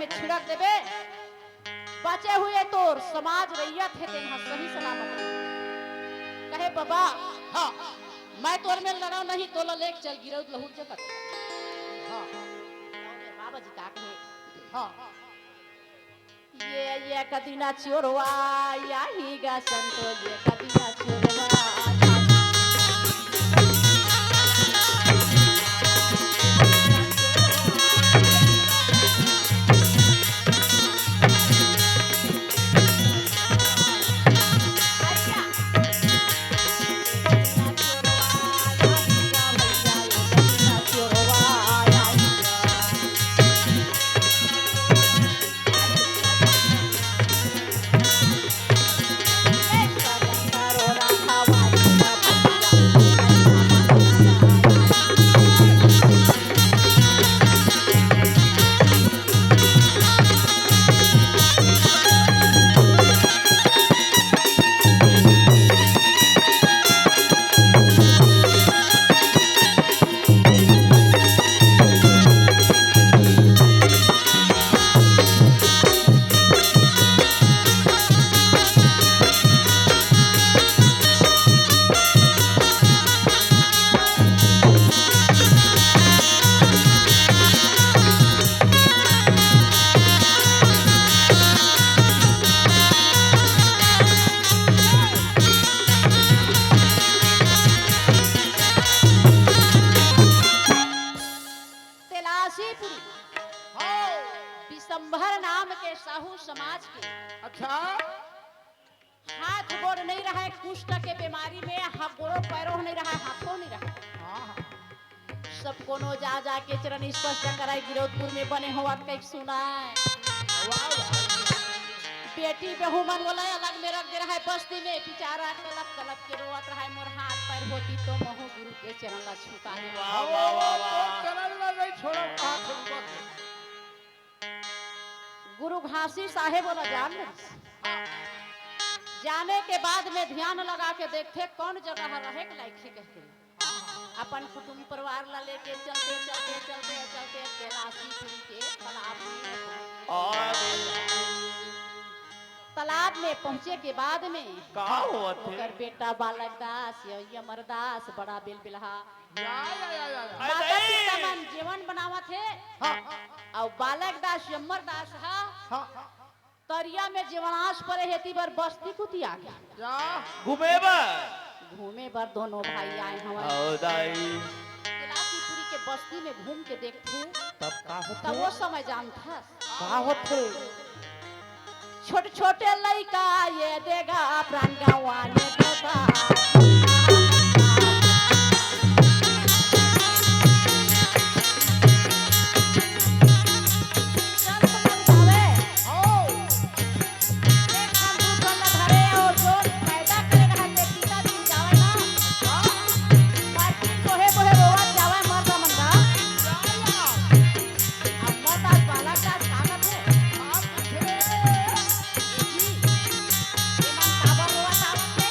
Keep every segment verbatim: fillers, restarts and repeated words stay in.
में छिड़क देबे, बचे हुए तोर समाज रैयत हे, तेन ह सही सलामत रही। कहे, "बबा, हाँ। मैं तोर में लड़व नहीं, तोला लेके चल गिरौद लहुट जगत।" हाँ। बाबा जी का कहे? हाँ। ये, ये कदिना चोरवा, या ही गा संतो, ये कदिना चोरवा। तेलासीपुरी। हाँ। विशंभर नाम के साहू समाज के। अच्छा। हाथ गोड़ नहीं रहे, कुष्ठ के बीमारी में हा-, गोड़ो पैरों नहीं रहे, हाथों नहीं रहे। हाँ, हाँ। सब कोनो जा जा के चरण स्पर्श करय, गिरौदपुर में बने होवत कहिके सुनय। वाह, वाह। बेटी बहू मन ओला अलग में रख दे रहय बस्ती में, बेचारा कलप कलप के रोवत रहय, "मोर हाथ पैर होती तो महू गुरु के चरण ला छूता है।" वाह, वाह, वाह, वाह। तो चरण ला नहीं छोड़ो, कहाँ छूटबो? गुरु घासी साहेब ओला जान ले। जाने के बाद में ध्यान लगा के देखथे कौन जगह ह रहे के लायक हे कहिके। अपन कुटुम परिवार ला लेके चलते, चलते, चलते, चलते तेलासीपुरी के तालाब में। और तालाब में पहुंचे के बाद में का होवत हे? ओकर बेटा बालक दास या अमर दास बड़ा बेलबिलहा। या, या, या, या, या। माता पिता मन जेवन बनावत हे। हाँ। अउ बालक दास अमर दास हा। हाँ। तरिया में जेवनास परे हे, एती बर बस्ती कुती आ गे। जा। घूमे बर। घूमे बर दोनों भाई आए हवय। आओ दाई। तेलासीपुरी के बस्ती में घूम के देखथे। तब का होथे? तब वो समय जानथस। का होथे? छोट छोटे लइका ये देगा प्राण गंवाने देगा। संत मन जावे। हो। एक ठन दू ठन ला धरे अउ जोन पैदा करे रहय ते पिता दिन जावय ना। हाँ। माटी बोहे बोहे रोवत जावय मर्द मन ला। अम्मा दास बालक दास का कथे? का कथे? जी, एमन काबर रोवत आवत हे?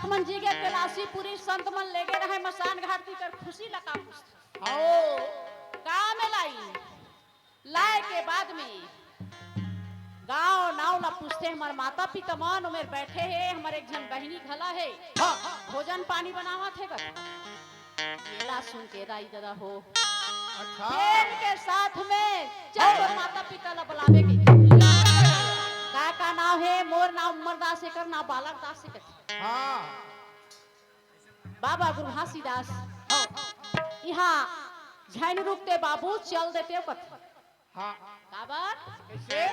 मन जी के कैलाशीपुरी संत मन लेगे रहे मसान घाट ती, कर खुशी ला का पूछथे। हव। का में लाई? लाए के बाद में गांव नाव ला पूछथे, हमर माता पिता मन ओमेर बैठे हे, हमर एक झन बहिनी घला हे, हाँ, हाँ। भोजन पानी बनावत हे गा। एला सुन के दाई ददा हो, अच्छा। प्रेम के साथ में चल तोर माता पिता ला बुलावे के। का, का नाव हे? मोर नाव अमरदास, एकर नाव बालक दास हे कथे। हाँ। बाबा गुरु घासीदास, हाँ। इहाँ झन रुकते बाबू, चल देते कथे। हाँ। काबर? कइसे?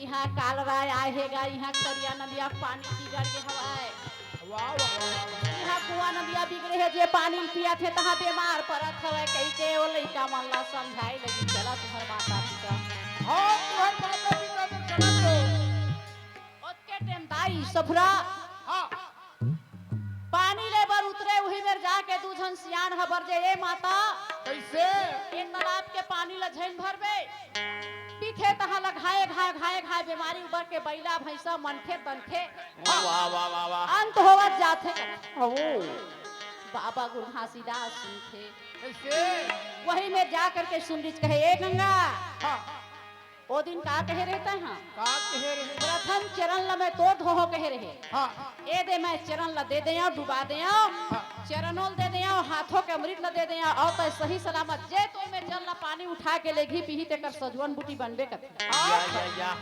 इहाँ कालरा आए हे गा, इहाँ तरिया नदिया के पानी बिगड़ गे हवय। वाह, वाह, वाह, वाह। इहाँ कुआं नदिया बिगड़े हे, जे पानी पियत हे, तहाँ बेमार परत हवय, कहिके ओ लइका मन ला समझाए लगिस, चला तुम्हर माता पिता। हाँ, तुम्हर माता पिता तो चला तो। ओतके टेम दाई सफुरा हाँ। पानी ले बर उतरे, उही मेर जाके दू झन सियान ह बरजे, "ए माता, कइसे? ए तालाब के पानी ल झन भरबे।" पीथे तहाँ ल घाय, घाय, घाय, घाय बेमारी उबर के बइला, भइसा, मनखे, तनखे वाह, वाह, वाह, वाह। अंत होवत जाथे। हव। बाबा गुरु घासीदास सुनथे। कइसे? वही मेर जा करके सुन रिहिस, कहे, "ए गंगा।" हाँ। ओ दिन का कहे रहे तैं हा? का कहे रहे? प्रथम चरण ल मैं तोर धोहूं कहे रहे। हाँ। ए दे मैं चरण ल दे देंव, डुबा देंव। हाँ। चरणों ल दे देंव, हाथों के अमृत ल दे देंव, अउ तैं सही सलामत जे तोर में जल ल पानी उठा के लेगही पीही तेकर सजवन बूटी बनबे करथे। या, या, या।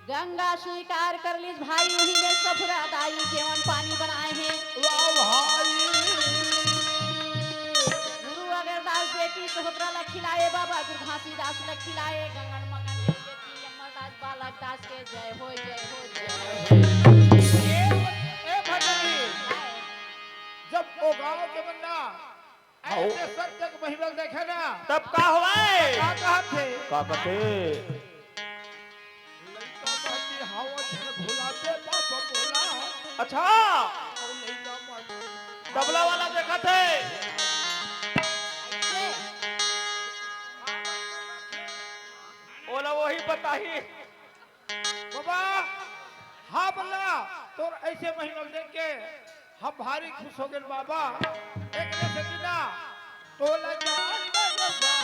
गंगा स्वीकार कर लिस भाई, उही में सफुरा दाई जेवन पानी बनाए हे। वाह भाई। गुरु अगरदास बेटी सहोदरा ल खिलाए, बाबा गुरु घासीदास ल खिलाए, गंगन मंगन ये बेटी अमरदास बालक दास के जय हो, जय हो, जय हो। ए, ए भगनी, जब ओ गांव के मन ना हव। अइसे सत्य के महिमा ल देखे ना, तब का होवय? का कहत हे? का कहत हे? लइका बाटी हव झन भुलाबे बाप बोला। अच्छा। अउ लइका बाटी तबला वाला देखत हे। ओला वही बताही। बाबा, हमला तोर अइसे महिमा ल देख के हम भारी खुश हो गेन बाबा। एकरे सेती ना तोला जान दे बाबा।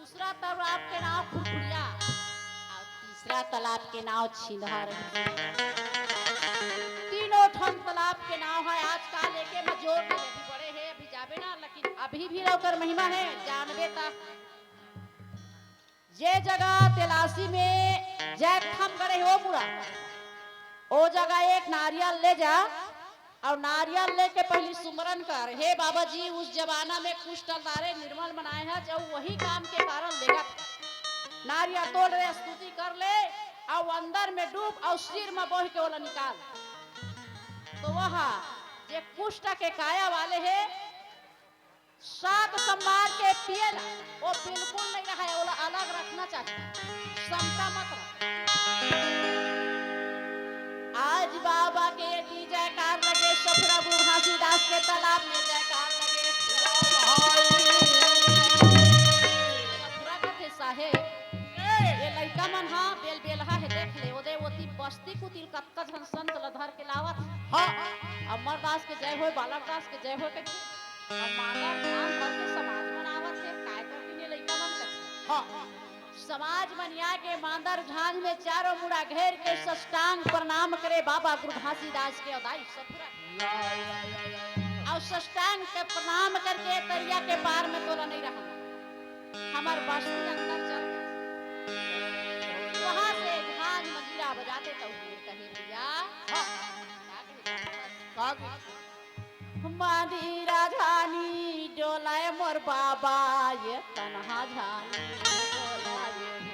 दूसरा तालाब के नाव खुरखुरिया, अउ तीसरा तालाब के नाव छिंदहा रहिस। तीनों ठन तालाब के नाव हे। आजकल एके म जोर नइ, अभी बड़े हे, अभी जाबे ना, लेकिन अभी भी ओकर महिमा हे, जानबे त। जे जगह तेलासी में जैतखाम गड़े हे ओ मुड़ा, ओ जगह एक नारियल ले जा, अउ नारियल लेके पहिली सुमरन कर, "हे बाबा जी, उस जमाना में कुष्ठ डारे निर्मल बनाए हे, जब वही काम के कारण लेगत नारियल तोड़ रे, स्तुति कर ले, अउ अंदर में डूब, अउ सिर में बोह के ओला निकाल।" तो वह जे कुष्ठ के काया वाले हे, सात सोमवार के पिए ला, वो बिल्कुल नइ रहय, ओला अलग रखना चाहिए, समता मत रख। आज बाबा के यदि जयकार लगे, सफुरा गुरु घासीदास के तालाब में जयकार लगे। सफुरा कथे, "साहेब, ये लइका मन हा बेलबेलहा हे, देख ले, ओदे ओती बस्ती कुती कतका झन संत ल धर के लावत हे।" हाँ। अमरदास के जय होय, बालकदास के जय होय कथे। अउ मांदर झांझ भर के समाज मन आवत हे, काय करतिन ये लइका मन कथे। हाँ। समाज मन आके मांदर झांझ में चारों मुड़ा घेर के साष्टांग प्रणाम करे बाबा गुरु घासीदास के, "अउ दाई सफुरा।" अउ साष्टांग के प्रणाम करके तरिया के पार में तोला नइ रहना। हमर बस्ती अंदर चल गे। वहाँ से झांझ मजीरा बजाते तो कहे, "भैया।" हाँ। का कहे? का कहे? मांदर झांझ डोलाए मोर बाबा, ये तनहा झांझ डोलाए हो।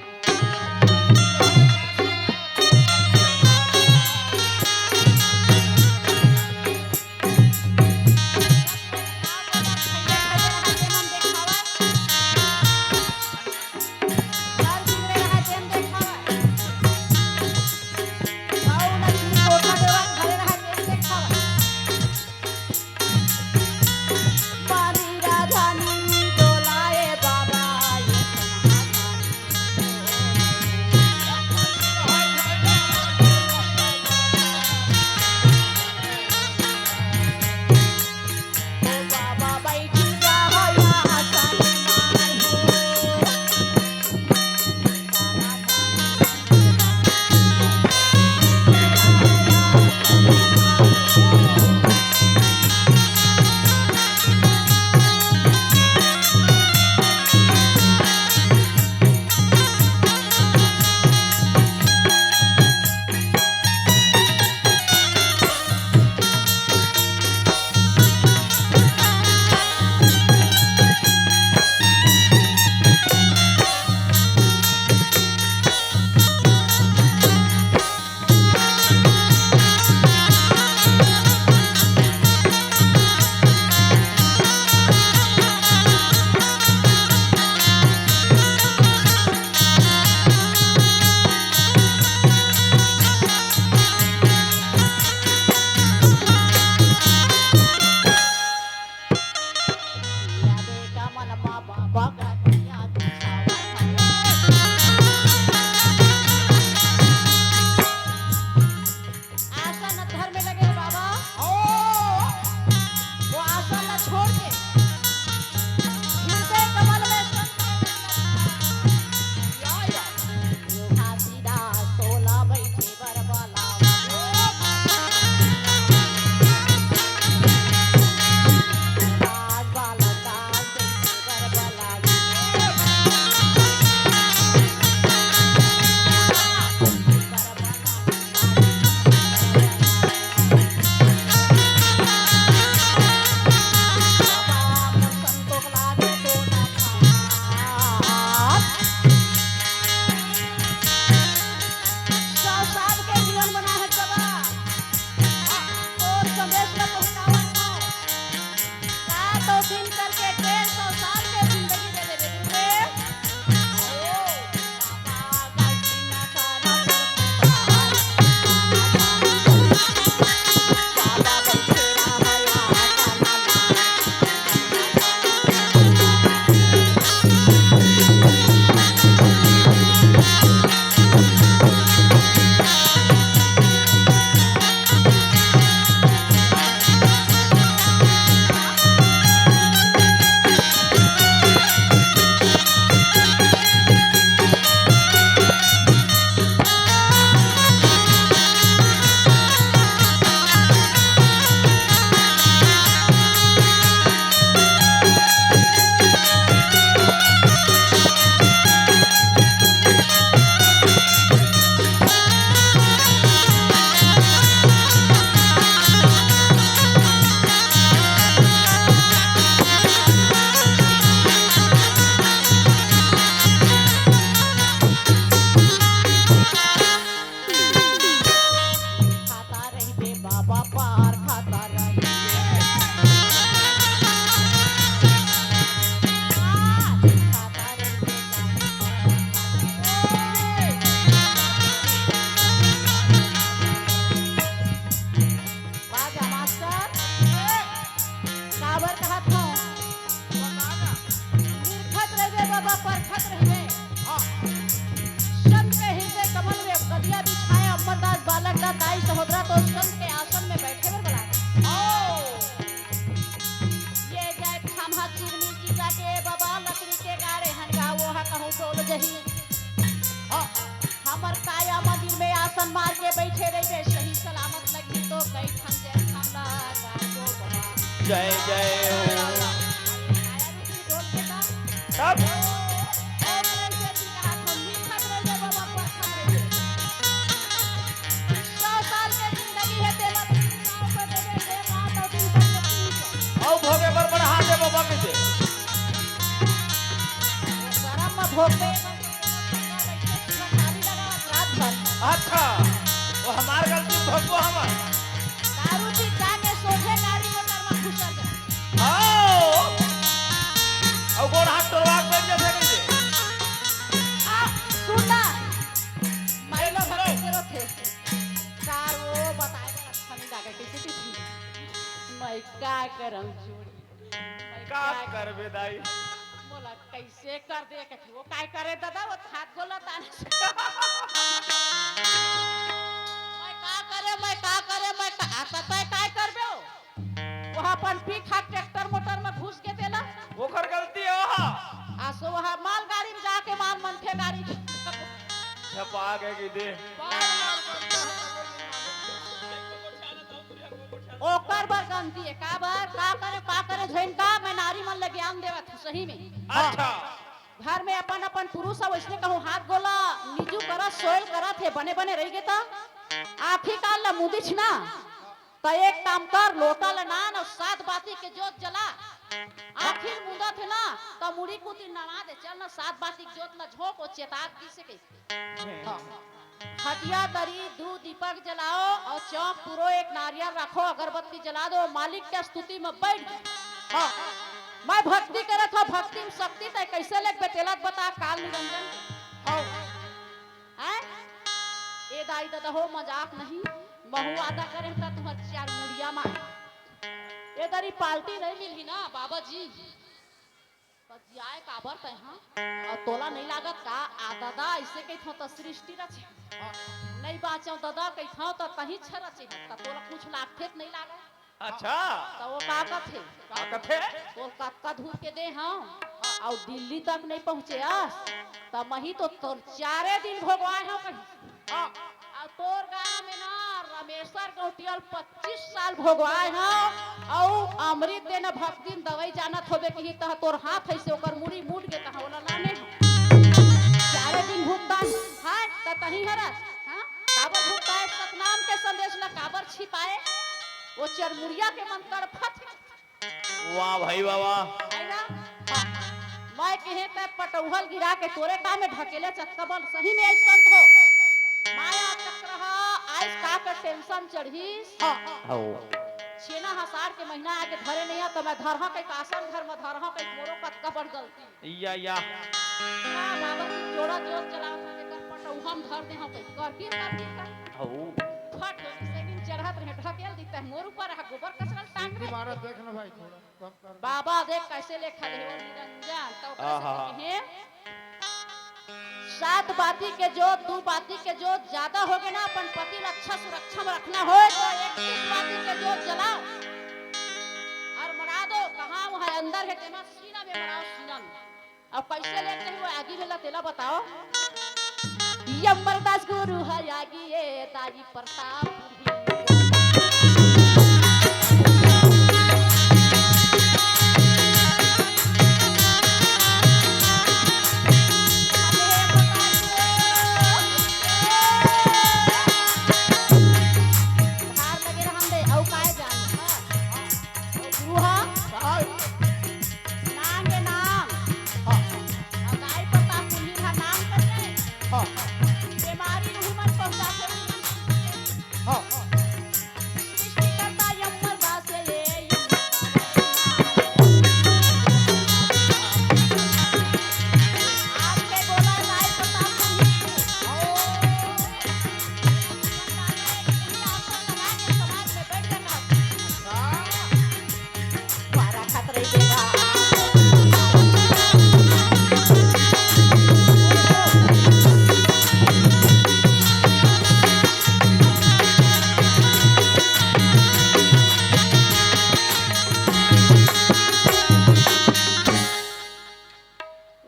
जय जय हो। तब अउ भोगे बर बढ़ा दे बाबा के दे। करम म भोगबे, अच्छा, वो हमार गलती भोगबो हमन। दारू पी जाके सोझे गाड़ी मोटर म घुसर जा। आओ। अउ गोड़ हाथ तोड़वा के बैठ जाथे कइसे? आ, सुन ना। माई लोग कइसे रोथे? कार वो बताए बर अच्छा नहीं लागे, कइसे कइसे? मैं का करम जोड़ी? मैं का का करबे दाई? मोला कइसे कर दे कथे? वो काय करे दादा? वो हाथ गोला ताने से। मैं का करे, मैं का करे, मैं का, आ, त तय काय करबे हो? वो अपन पी खा ट्रैक्टर मोटर में घुस के देला। ओकर गलती है वहा। आसो वहा मालगाड़ी में जाके माल मनखे गाड़ी झपा के की दे। ओकर बर गलती है, का बर, का करे, का करे, झन का, मैं नारी मन ल ज्ञान देवत हूँ, सही में। अच्छा। घर में अपन, अपन पुरुष ह, वइसने कहूँ हाथ गोला निजू करत, सोयल करत हे, बने, बने रहि गे त आखी काल ल मुदिच ना, त एक काम कर, लोटा ल नान अउ सात बाती के जोत जला। आखिर मुदत हे ना, त मुड़ी कुती नवा दे, चल ना, सात बाती के जोत ल झोंक, ओ चेता दिस हे कइसे। हाँ। खटिया दरी दू दीपक जलाओ अउ चौक पुरो, एक नारियल रखो, अगरबत्ती जला दो, मालिक के स्तुति में बैठ जाओ। हाँ। मैं भक्ति करत हूँ, भक्ति में शक्ति तय कइसे लेके बेटेलत बता काल निरंजन। हाँ। हैं? ए दाई ददा हो, मजाक नहीं, महू आदा करे त तुहर चार मुड़िया मार। ए दरी पाल्टी नहीं मिलही ना बाबा जी। त जियाए काबर तैं, हाँ? अउ तोला नइ लागत का? आ ददा, अइसे कहिथंव त सृष्टि रचे। हाँ। नइ बाँचंव ददा कहिथंव त तहीं छ रचे हस, त तोला कुछ लागथे त नइ लागय? अच्छा। त वो का कथे? का कथे? तोर कतका धूर के दे हंव, अउ दिल्ली तक नइ पहुँचे अस, त मही तो तोर चारे दिन भोगवाए हंव कही। हाँ। अउ तोर गाँव में ना रमेसर गौंटिया ल पच्चीस साल भोगवाए हंव, अउ अमृत देना भक्तिन दवई जानत होबे किही तह तोर हाथ अइसे ओकर मुड़ी मुड़ गे तह ओला लाने हंव। चारे दिन भुगतान हाय त तहीं हरस, हाँ? काबर भुगताए? सतनाम के संदेश ला काबर छिपाए? वो चरमुड़िया के मन तड़फत हे। वाह भाई वाह, वाह। है ना? हाँ। मैं कहे त पटौहल गिरा के तोरे का में ढकेले चक्का बल, सही में अइसन हो। माया चक्र ह, आइस का के टेंशन चढ़ीस। हाँ। हौ। छेना ह साढ़ के महीना आके धरे नइ आ, त मैं धरहा कई कासन घर में धरहा कई मोरो कतका बड़ गलती। या, या। ना बाबा जी जोड़ा जोत चलावत हवे कर पटौहा में धर दे हंव कई। कर की, कर की, कर। हौ। फट हो, से दिन चढ़त रहे, ढकेल दी तह मोर ऊपर आ गोबर कचरा टांग दे। मारा देख ना भाई थोड़ा। बाबा देख कइसे लेखा ले हे वो निरंजन, त ओकरे से आहा। कहे, सात बाती के जोत, दू बाती के जोत जादा होगे ना, अपन पति ल अच्छा सुरक्षा में रखना होय, त इक्कीस बाती के जोत जलाओ। अउ मरा दो, कहाँ वहाँ अंदर हे, तेमा सीना में मराओ, सीना में। अब कइसे लेके जाही वो आगी में ला, तेला बताओ। यमरदास गुरु ह आगी ए दाई प्रतापपुरी। धार लगे रहन दे, अउ काय जान, हाँ? गुरु ह? काय? नांग ए नांग। हाँ। अउ दाई प्रतापपुरी ह नांग कर दे। हाँ। बेमारी नहीं मन पहुंचाथे। हाँ। सृष्टिकर्ता यमरदास ए, आपके बोला दाई प्रतापपुरी। हाँ।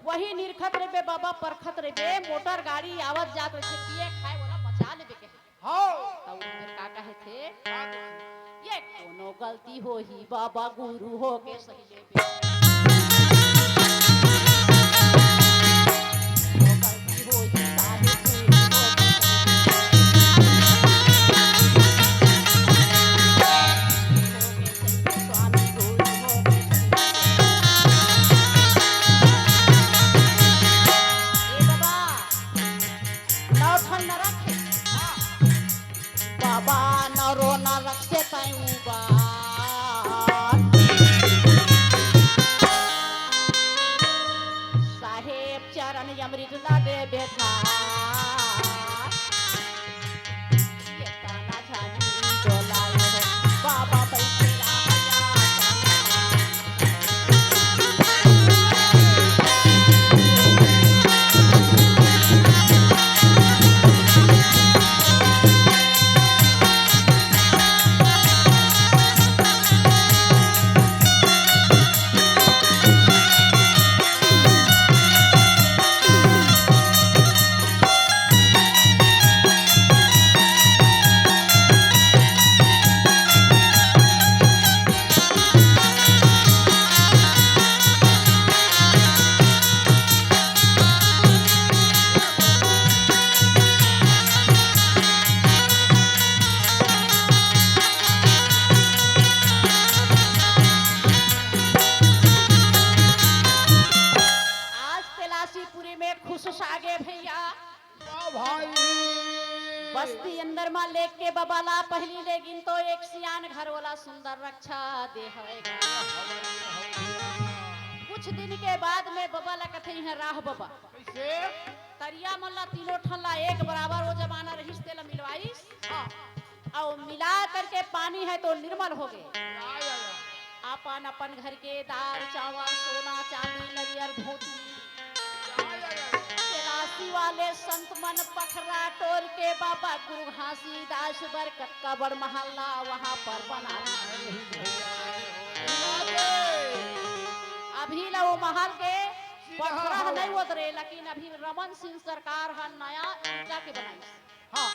वही निरखत रहिबे बाबा, परखत रहिबे, मोटर गाड़ी आवत जात रहिथे, पिए खाए वाला बचा लेबे के। हाँ। त वो मेर का कहे थे? का कहे? ये कोनो गलती होही बाबा गुरु होके सही ले बे। कोनो गलती होही साहेब गुरु होके सही ले बे। स्वामी गुरु होके सही ले बे। ए बाबा, नौ ठन नरक हे। बाबा नरो नरक से तैं उबार। साहेब चरण अमृत ला दे बेटा। ये ताना झानी डोलाए हो, बाबा बैठे राया। आज तलासीपुरी में खुश सागे भैया। वाह भाई। बस्ती अंदर मा लेके बबा ला पहिली ले गिन तो एक सियान घर वाला सुंदर रक्षा दे हवे। कुछ दिन के बाद में बबा ला कथे, "इहाँ राह बबा।" कैसे? तरिया मन ला तीनों ठन ला एक बराबर वो जमाना रहिस तेला मिलवाइस। हाँ। अउ मिला करके पानी है तो निर्मल हो गए। या, या, या। अपन अपन घर के दार चावल, सोना चांदी, नरियर धोती। या, या, या, या। कैलाशी वाले संत मन पखरा टोर के बाबा गुरु घासीदास बर कतका बड़ महल ला वहां पर बना दिस। अभी ला वो महल के पखरा ह नहीं ओदरे, लेकिन अभी रमन सिंह सरकार ह नया ईंटा के बनाइस। हाँ।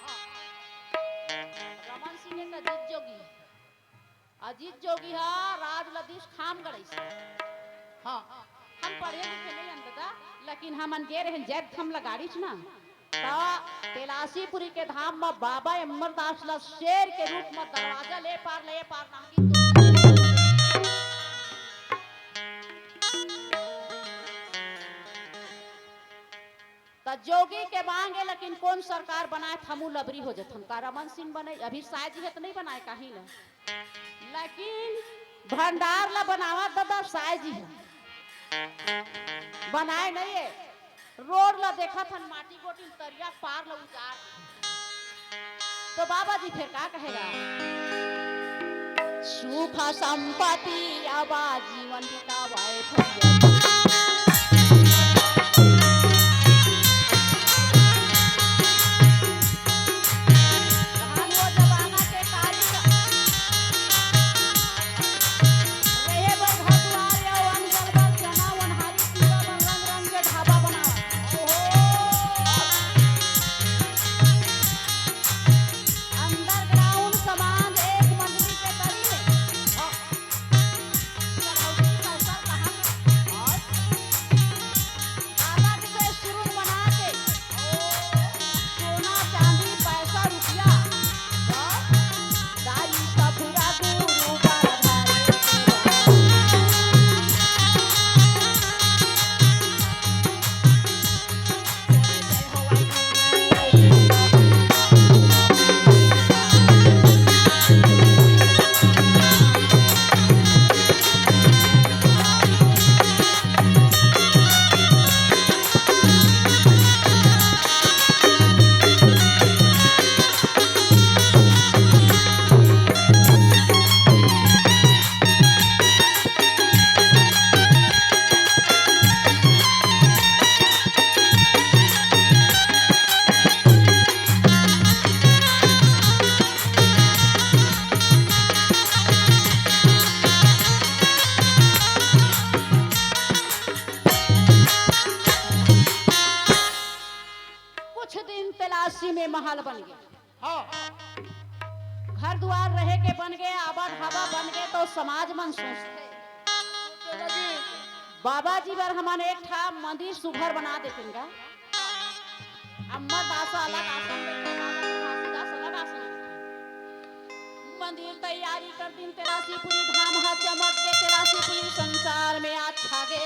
रमन सिंह एक अजीत जोगी, अजीत जोगी ह राज ल दिस खाम गड़इस। हाँ। हम पढ़े लिखे नहीं हन दादा, लेकिन हमन गे रहेन जैत थम ल गाड़ीच ना, त तलासीपुरी के धाम म बाबा अमरदास ल शेर के रूप म दरवाजा ले पार, ले पार नाम की त जोगी के मांगे, लेकिन कौन सरकार बनाए, थमू लबरी हो जथन। का रमन सिंह बने? अभी साय जी हे त नहीं बनाए काही ल, लेकिन भंडार ला बनावा दादा साय जी हे, बनाए नहीं हे। रोड ला देखत हन, माटी गोटी तरिया पार ला उजार। तो बाबा जी फिर का कहेगा? सुख संपत्ति आवा जीवन बितावाए भैया। कहान वो जमाना के काली रहे बर घर दुआर या वन जंगल, चना वनहारी, पूरा बर रंग रंग के ढाबा बनावा। ओहो। Underground समाज एक मंडली के तरी में। हाँ। चढ़ौती पैसा कहाँ से? अलग से सुरुंग बना के, सोना, चांदी, पैसा, रुपया, दाई सफुरा गुरु पर धारे। कुछ दिन तलाशी में महल बन गया। हाँ। घर दुआर रहे के बन गे, आबा ढाबा बन गे, तो समाज मन सोचथे, बाबा जी बर हमन एक ठा मंदिर सुघर बना देतेन गा। अम्मर दास अलग आसन लेथे, बाबा घासीदास अलग आसन लेथे। मंदिर तैयारी कर दिन, तेलासीपुरी धाम हा चमक गे, तेलासीपुरी संसार में आज छा गे।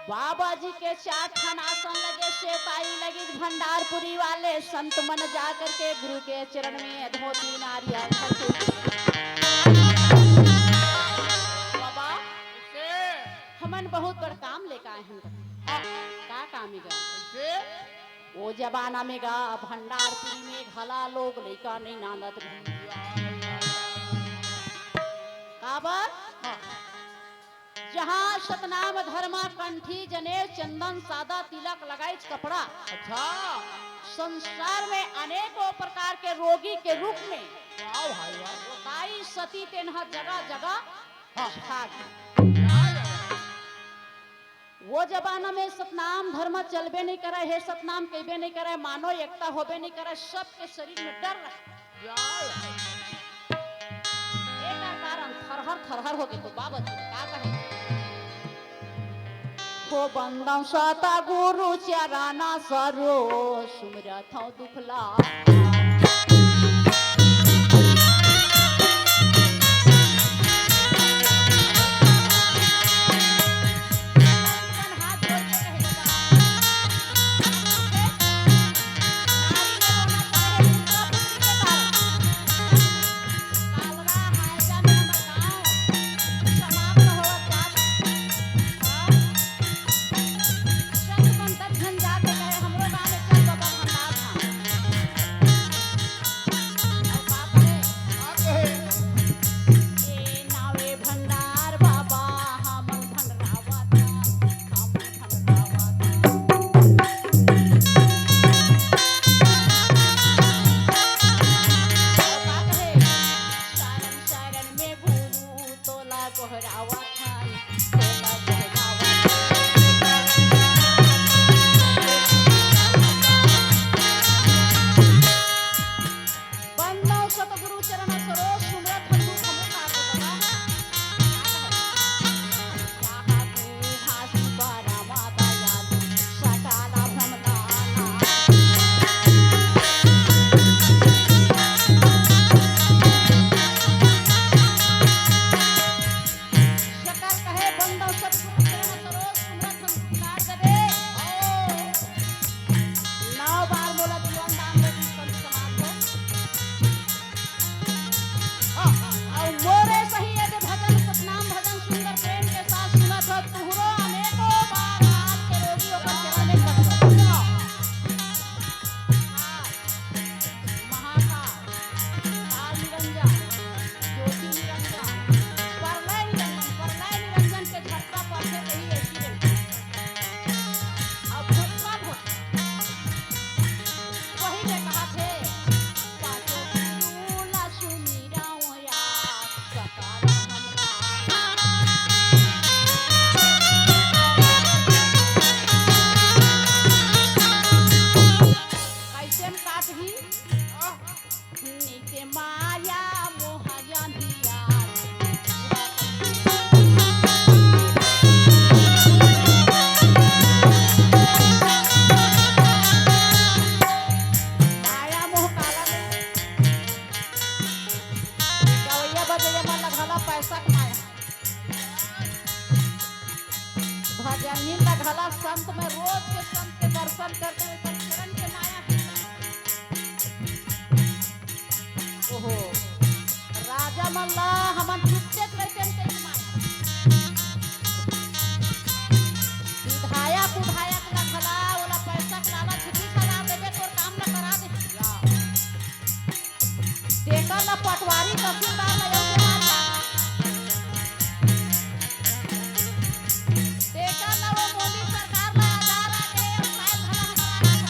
बाबा जी के चार ठन आसन लगे, सेवकाई लगिस भंडारपुरी वाले संत मन जा करके गुरु के चरण में धोती नारियल धर के। बाबा, हमन बहुत बड़ काम लेके आए हन। का काम हे गा? ओ जमाना में गा भंडारपुरी में घला लोग लइका नहीं नांदत रहिन। काबर? जहाँ सतनाम धर्मा कंठी जनेव चंदन सादा तिलक लगाइच कपड़ा। अच्छा। संसार में अनेकों प्रकार के रोगी के रूप में वाह भाई वाह। ताई सती तेनहा जगह जगह हाँ। छा गे। वो जमाना में सतनाम धर्म चलबे नहीं करे, हे सतनाम कहिबे नहीं करे, मानव एकता होबे नहीं करे, सबके शरीर में डर रहे। एकर कारण थरहर थरहर हो गे तो बाबा जी का कहे? हो बंदन सतगुरु चरण सरो सुमिरत हूँ दुख ला। नौ बार मोला जीवन दान दे दी संत समाज को। अउ मोरे सही ये दे भजन, सतनाम भजन सुंदर प्रेम के साथ सुनत हो, तुहरो अनेकों बार आज के रोगी ओकर चरण में पड़ जाओ। हाँ। महाकाल, काल निरंजन, ज्योति निरंजन, प्रलय निरंजन, प्रलय निरंजन के झटका पड़थे तही ऐसी रहथे। अब भोटवा भोट। वही में कहा थे, पाँचों गुरु ला सुमिरौं या सतारा हमरा। कैसे में काट ही? नीचे माया मोह अंधियार। माया मोह काला में गवैया बजैया मन ला घला पैसा कमाया। भजनहीन ला घला संत में रोज के संत के दर्शन करते हुए चरण के माया है। ओहो, राजा मन ला हमन चुपचाप रहितेन कहिके माने। विधायक उधायक ला घला ओला पैसा के लालच, बीस हजार देबे तोर काम ला करा दे। तेकर ला पटवारी तहसीलदार ला एक हजार ला। तेकर ला वो मोदी सरकार ला हजार आ के एक साल घला हटा।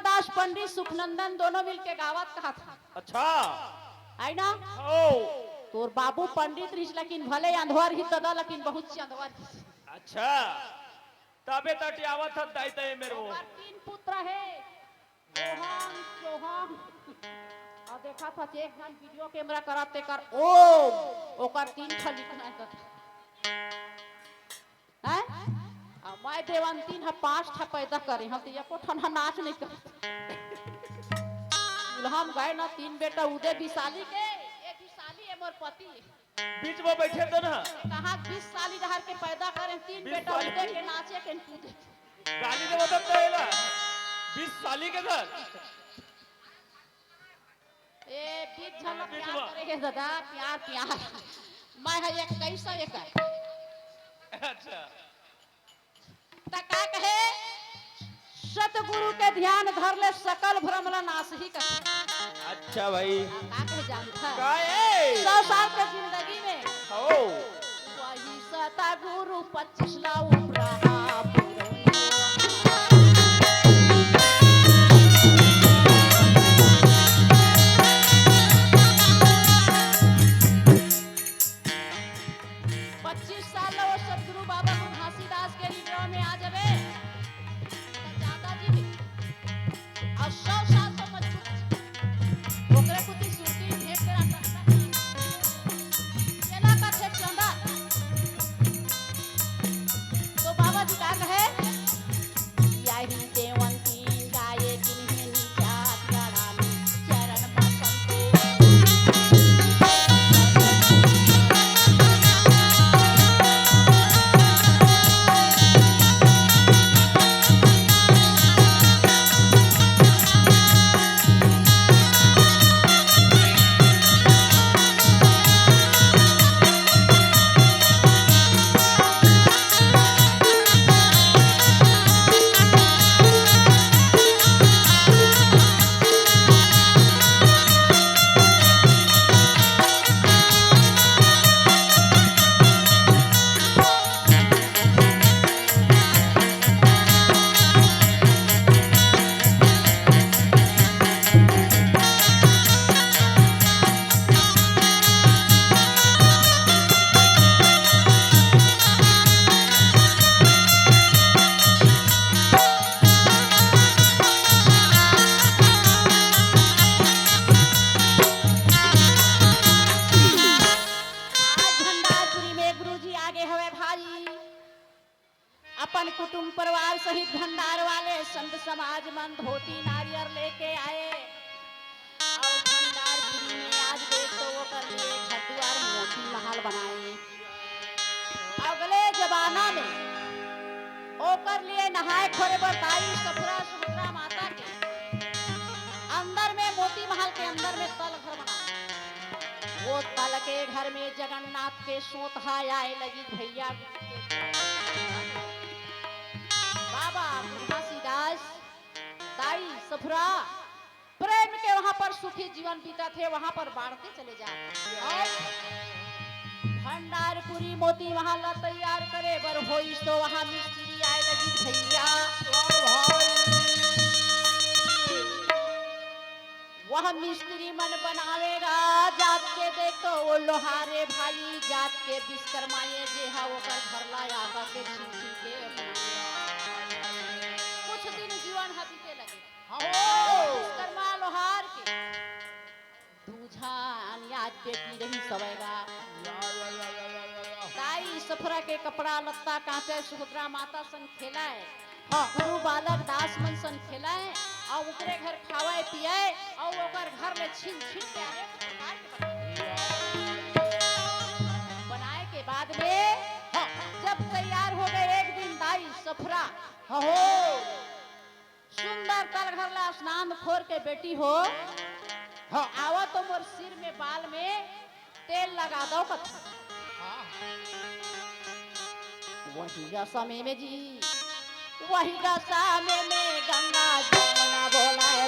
दास पंडित सुखनंदन दोनों मिलके गावत कहत हे। अच्छा। है ना? हो। तोर बाबू पंडित रहिस, लेकिन भले अंधवा रहिस ददा, लेकिन बहुत चंदवा रहिस। अच्छा। तबे त अटियावत हस दाई तैं मेर वो। ओकर तीन पुत्र हे, सोहन, सोहन। अउ देखत हस एक झन video camera करत तेकर ओम, ओकर तीन ठा लिखना हे ददा। हैं? अउ मैं देवंतीन ह पांच ठा पैदा करे हंव, त एको ठन ह नाच नइ करत। दुल्हन गए न, तीन बेटा उदय विशाली के, ये विशाली, ये मोर पति। बीच में बैठे तो ना। कहाँ बीस साली डहर के पैदा करे, तीन बीस बेटा साली। उदय के नाचे के कूदे। गाली देवत हे त एला। बीस साली के घर। ए, बीच झन ला बीच प्यार में। करे हे ददा, प्यार, प्यार। मैं ह एक कैसा एक है। अच्छा। त का कहे, सतगुरु के ध्यान धर ले, सकल भ्रम ला नाश ही कर। अच्छा भाई। का कहे जानत हे? का ए? सौ साल के जिंदगी में हो। वही सतगुरु पच्चीस ला उपरा पुरौनी। पच्चीस साल ला वो सतगुरु बाबा को घासीदास के निद्रा में आ जावे, त जादा जी भी। अउ सौ साल तो मजबूत। ओकरे कुती सुरती भेंट करा सकता। केला का थे चंदा। तो बाबा जी का कहे? याही देवंती गाये किन्हीं निजात गढ़ानी चरण बसंते। आज भंडारपुरी में गुरुजी आगे हवे भाई। अपन कुटुंब परिवार सहित भंडार वाले संत समाज मन धोती नारियर लेके आए। अउ भंडारपुरी में आज देख तो ओकर लिए घर दुआर मोती महल बनाए। अगले जमाना में ओकर लिए नहाए खोरे बर दाई सफरा सुभद्रा माता के अंदर में मोती महल के अंदर में तल घर बनाए। वो तल के घर में जगन्नाथ के सोतहा आए लगी भैया। बाबा घासीदास, दाई सफरा प्रेम के वहां पर सुखी जीवन बीतत हे, वहां पर बांटते चले जात हे। भंडारपुरी मोती महल ला तैयार करे बर होइस तो वहां मिस्त्री आए लगी भैया। वह मिस्त्री मन बनावेगा जात के, देख तो वो लोहारे भाई जात के विश्वकर्मा ये जे हा ओकर घर ला आगा के छीन छीन के बनावेगा। कुछ दिन जीवन हा बीते लगे। हाँ। विश्वकर्मा लोहार के दू झन आज बेटी रही सवेगा। या, या, या। दाई सफरा के कपड़ा लत्ता कांचे सुभद्रा माता संग खेलाए। हाँ। गुरु बालक दास मन सन खेलाए, अउ ओकरे घर खावाए पियाए, अउ ओकर घर ले छीन छीन के अनेक प्रकार के बनाए। बनाए के बाद में, हाँ। जब तैयार हो गए, एक दिन दाई सफरा, हाँ हो। सुंदर तल घर ला स्नान खोर के बेटी हो, हाँ। आवा तो मोर सिर में बाल में तेल लगा दो कथा। हाँ। वही गा समय में जी, वही गा समय में गंगा जमुना बोलाए।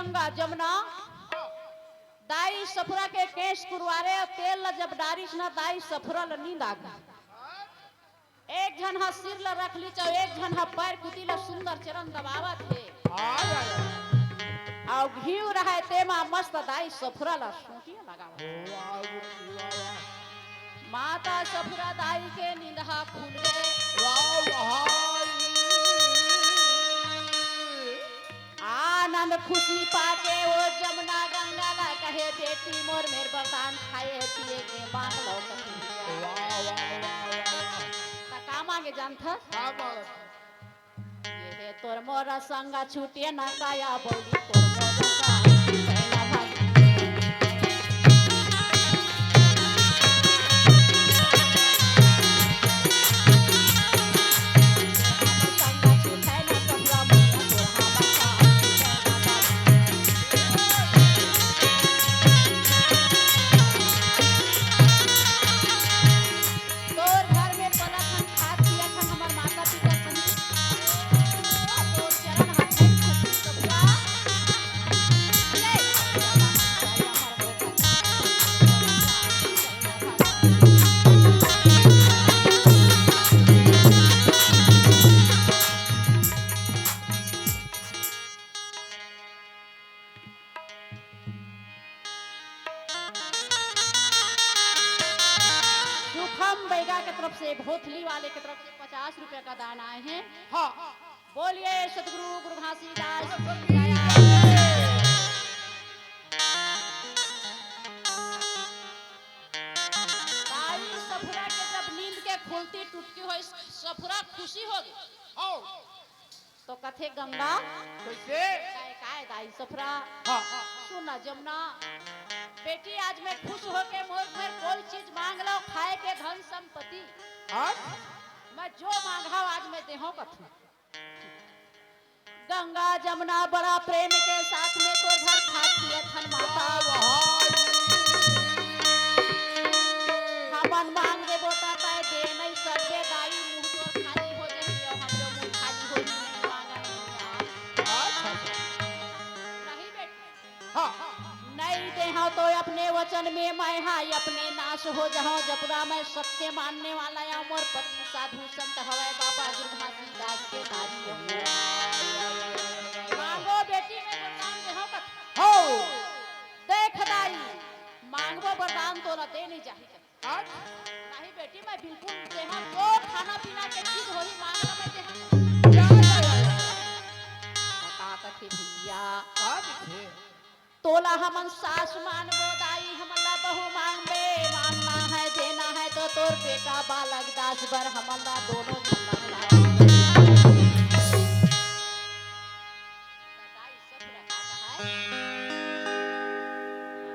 गंगा जमुना, दाई सफुरा के केस कुरवारे अउ तेल ल जब डारिस न, दाई सफुरा ल नींद आ गे। एक झन ह सिर ल रख लीस अउ एक झन ह पैर कुती ल सुंदर चरन दबावत हे। अउ घीव रहय तेमा मस्त दाई सफुरा ल सोटिया लगावत हे। माता सफुरा दाई के नींद ह खुल गे। आनंद खुशी पाके ओ जमुना गंगा ला कहे, "बेटी मोर मेर वरदान खाए पिए के मांग लव कथे।" त का मांगे जानथस? ये हे तोर मोर संग छूटे ना काया बोली, तोर मोर संग छूटे ना भाई। तोर घर में पलत हन, खात पियत हन, हमर माता पिता संग। तोर चरण हाथ में खुशी तो पूरा। सुखम बैगा के तरफ से, भोथली वाले के तरफ से पचास रुपया का दान आए हैं। हाँ। बोलिए सतगुरु गुरु घासीदास की जय। दाई सफुरा के जब नींद के खुलती टुटकी होइस, सफुरा खुशी हो गे। हाँ। तो कथे गंगा, कइसे? काय, काय दाई सफुरा? हाँ। सुन ना जमुना, बेटी आज मैं खुश होके मोर घर कोई चीज मांग लव, खाए के धन संपत्ति। हाँ? मैं जो मांगहूं आज मैं देहूं कथू। गंगा जमुना बड़ा प्रेम के साथ में तोर घर खात पियत हन माता। हमन मांग देबो त तय दे नहीं सकबे दाई, मुंह तोर खाली हो जाही अउ हमरो मुंह खाली हो जाही, नहीं मांगा नहीं यार। नहीं बेटी। हाँ। नहीं देहूं तो अपने वचन में मैं हा अपने नाश हो जाहूं। जपुरा मैं सत्य मानने वाला या मोर पति साधु संत हवय बाबा गुरु घासीदास के नारी हूं। मांगो बेटी मैं वरदान देहूं कथू। हो। देख दाई, मांगबो वरदान तोला दे नहीं जाही। आज? नहीं बेटी, मैं बिल्कुल देहूं, जो खाना पीना के चीज होही, मांग ल मैं देहूं। या, या, या, या। बता कथे भैया। आज थे। तोला हमन सास मानबो दाई, हमन ला बहू मांगबे, मांगना है, देना है तो तोर बेटा बालक दास बर हमन ला दोनों झन ला सास।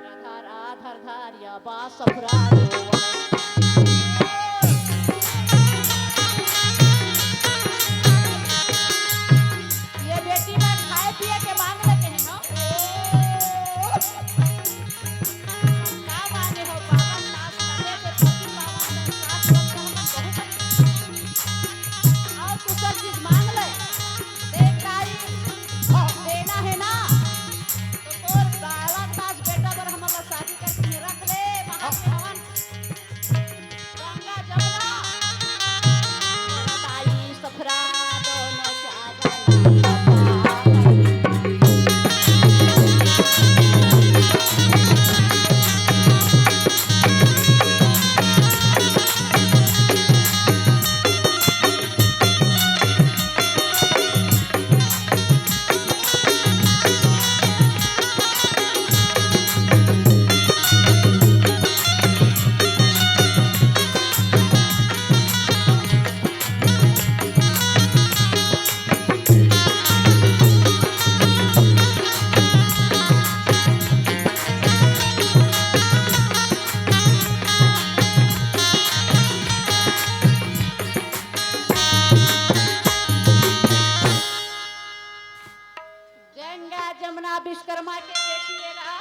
धर, धर, आ, धर, धर, या बा, सफुरा रो। ये बेटी मन खाए पिए के मांग लेते हैं, हाँ? का माने हो, बाबा सास बने से पति पावन में सास बन के हम बहुत अच्छे। और दूसर चीज मांग ले। देख दाई, देना है ना? तो तोर बालक दास बेटा बर हमन ला शादी करके रख ले, महादेव हवन। गंगा जमुना, ताई सफरा दोनों जागना। गंगा जमुना विश्वकर्मा के बेटी एला।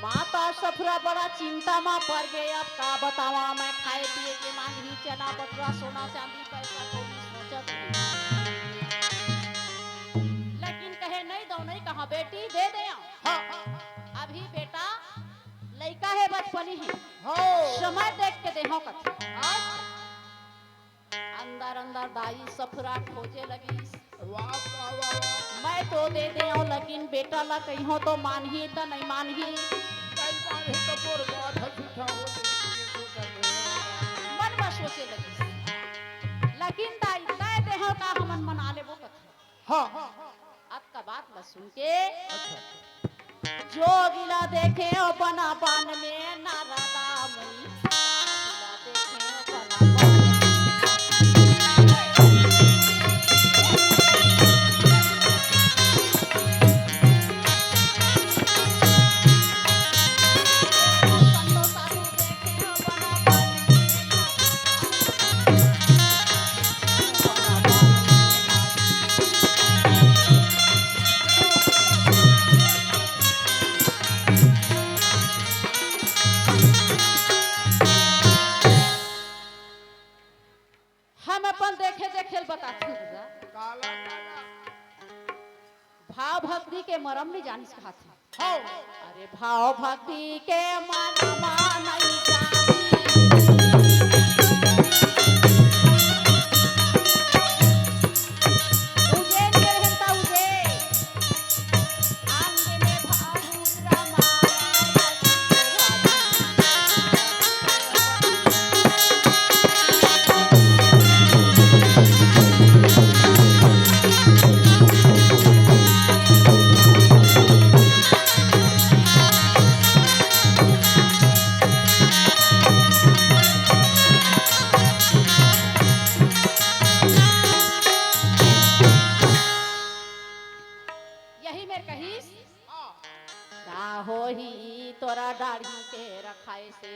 माता सफुरा बड़ा चिंता मा पड़ गे, अब का बतावा मैं, खाए पिए के मांगही, चना बटुरा, सोना चांदी, पैसा कौड़ी सोचत हे। बेटी दे दे। हाँ। अभी बेटा लइका हे, बचपनी हे। हाँ। समय देख के देहूँ कथे। हाँ। अंदर अंदर दाई सफुरा खोजे लगिस। वाह, वाह, वाह, वाह। मैं तो दे दे, लेकिन बेटा ला कहिहूँ तो मानही त नहीं मानही। नहीं मानही त मोर बात ह झूठा हो जाही, ये सोचत हे। मन में सोचे लगिस। लेकिन दाई, दे देहूँ का हमन मना लेबो कथे। हाँ। अतका बात ला सुन के अच्छा। जोगिला देखे अपन अपन में नारदा मुनि। जोगिला देखे अपन अपन में। हम अपन देखे देखे ल बताथन दादा। काला, काला। भाव भक्ति के मरम नइ जानिस कहाथे। हौ। अरे भाव भक्ति के मरम नइ जानिस। उज्जैन के रहन ता उज्जैन। यही मेर कहिस। का होही तोरा डाढ़ी के रखाए से,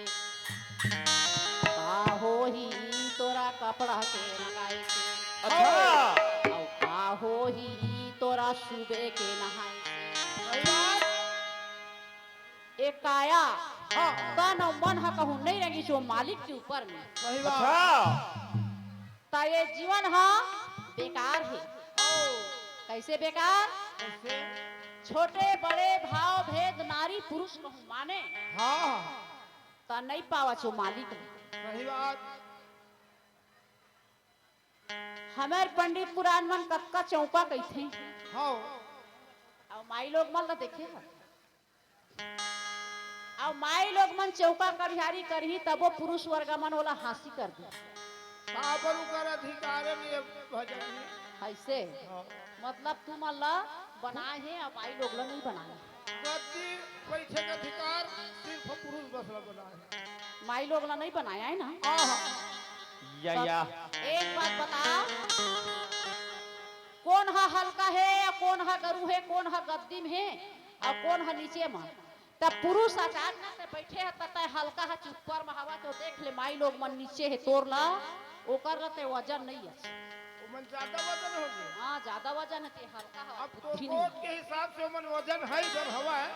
का होही तोरा कपड़ा के रंगाए से, अच्छा। अउ का होही तोरा सुबे के नहाए से। सही बात। ए काया, हाँ। तन अउ मन ह कहूँ नइ रंगिस ओ मालिक के ऊपर में। सही बात। अच्छा। त ये जीवन ह बेकार हे। ओ। कइसे बेकार? कइसे? छोटे बड़े भाव भेद नारी पुरुष कहूँ माने। हाँ। त नइ पावच ओ मालिक ल। सही बात। हमर पंडित पुरान मन कतका चौका कहिथे। हाँ। अउ माई लोग मन ल देखे हस। अउ माई लोग मन चौका करिहारी करही, तबो पुरुष वर्ग मन ओला हांसी कर दे। काबर ओकर अधिकार हे ये भजन में। अइसे? हाँ। मतलब तुमन ला बनाए हे, अउ माई लोग ला नइ बनाए। गद्दी बइठे के अधिकार सिर्फ पुरुष बस ला बनाए हे। माई लोग ला नइ बनाए हे ना? आहा। या, तब या। एक बात बता, कोन ह हल्का हे या कोन ह गरू हे, कोन ह गद्दी में हे अउ कोन ह नीचे म? त पुरुष अचानक से बइठे ह, त तैं हल्का ह, ऊपर म हवा के देख ले, माई लोग मन नीचे हे तोर ला, ओकर ला तैं वजन नइ अस। ओमन ज्यादा वजन होगे। हाँ, ज्यादा वजन हे, तैं हल्का हवा अब तो कुछ नहीं। रोज के हिसाब से ओमन वजन हे, इधर हवा हे।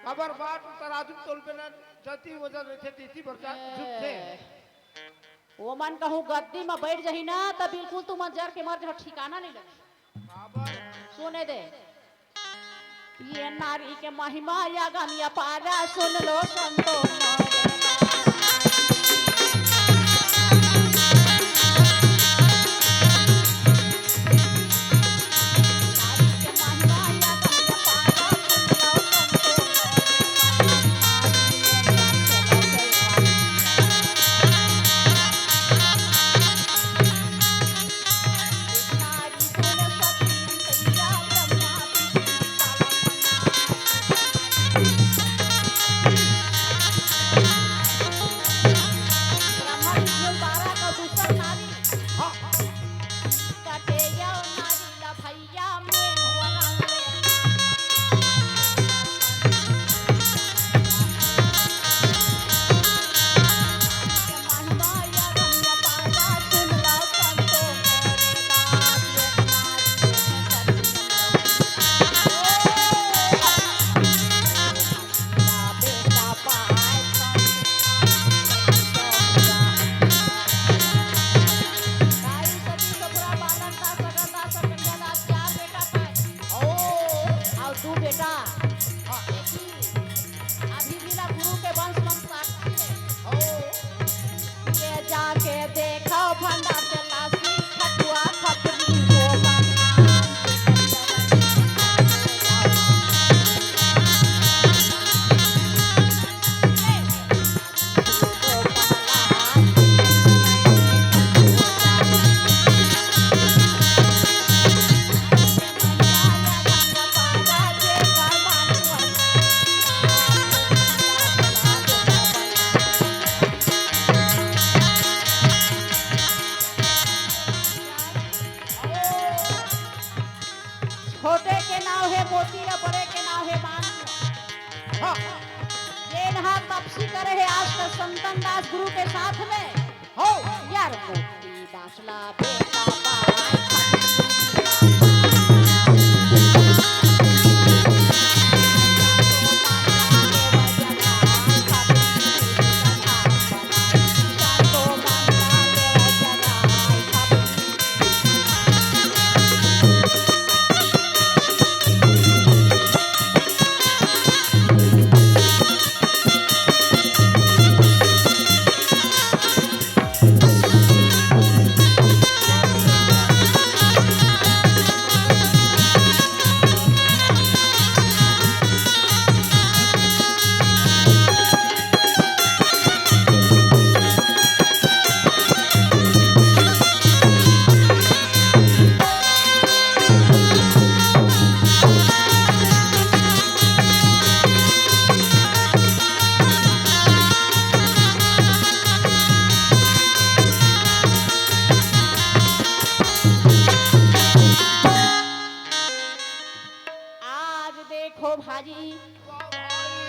काबर बाट तराजू तोलबे ना, जति वजन रहिथे, तेती बरचा ए, झुकथे। ओमन कहूँ गद्दी म बइठ जाही ना, त बिल्कुल तुमन जर के मर जाहू, ठिकाना नइ लगही। काबर? सुने दे। ये नारी के महिमा या गम या पारा सुन लो संतो मोरे। कुंदन दास गुरु के साथ में हो। यार मोती दास ला बेटा पाए। आज देखो भाजी, वाह भाई।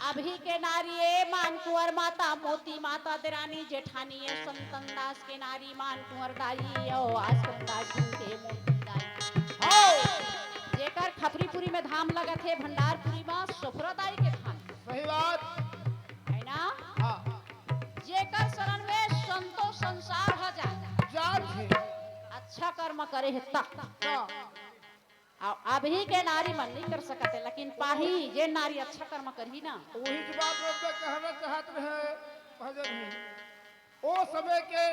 अभी के नारी ए मान कुंवर माता, मोती माता, देरानी जेठानी ए संतन दास के नारी मान कुंवर दाई अउ आश्रम दास के मोती दाई। हो। जेकर खपरीपुरी में धाम लगत हे, भंडारपुरी में सोफरा दाई के धाम। सही बात। है ना? हाँ। जेकर शरण में संतो संसार ह जाए। जात हे। अच्छा कर्म करे हे त। का? अउ अभी के नारी मन नहीं कर सकत हे, लेकिन पाही जे नारी अच्छा कर्म करही ना। वही तो बात रद्दा कहना चाहत रहे भजन ही। ओ समय के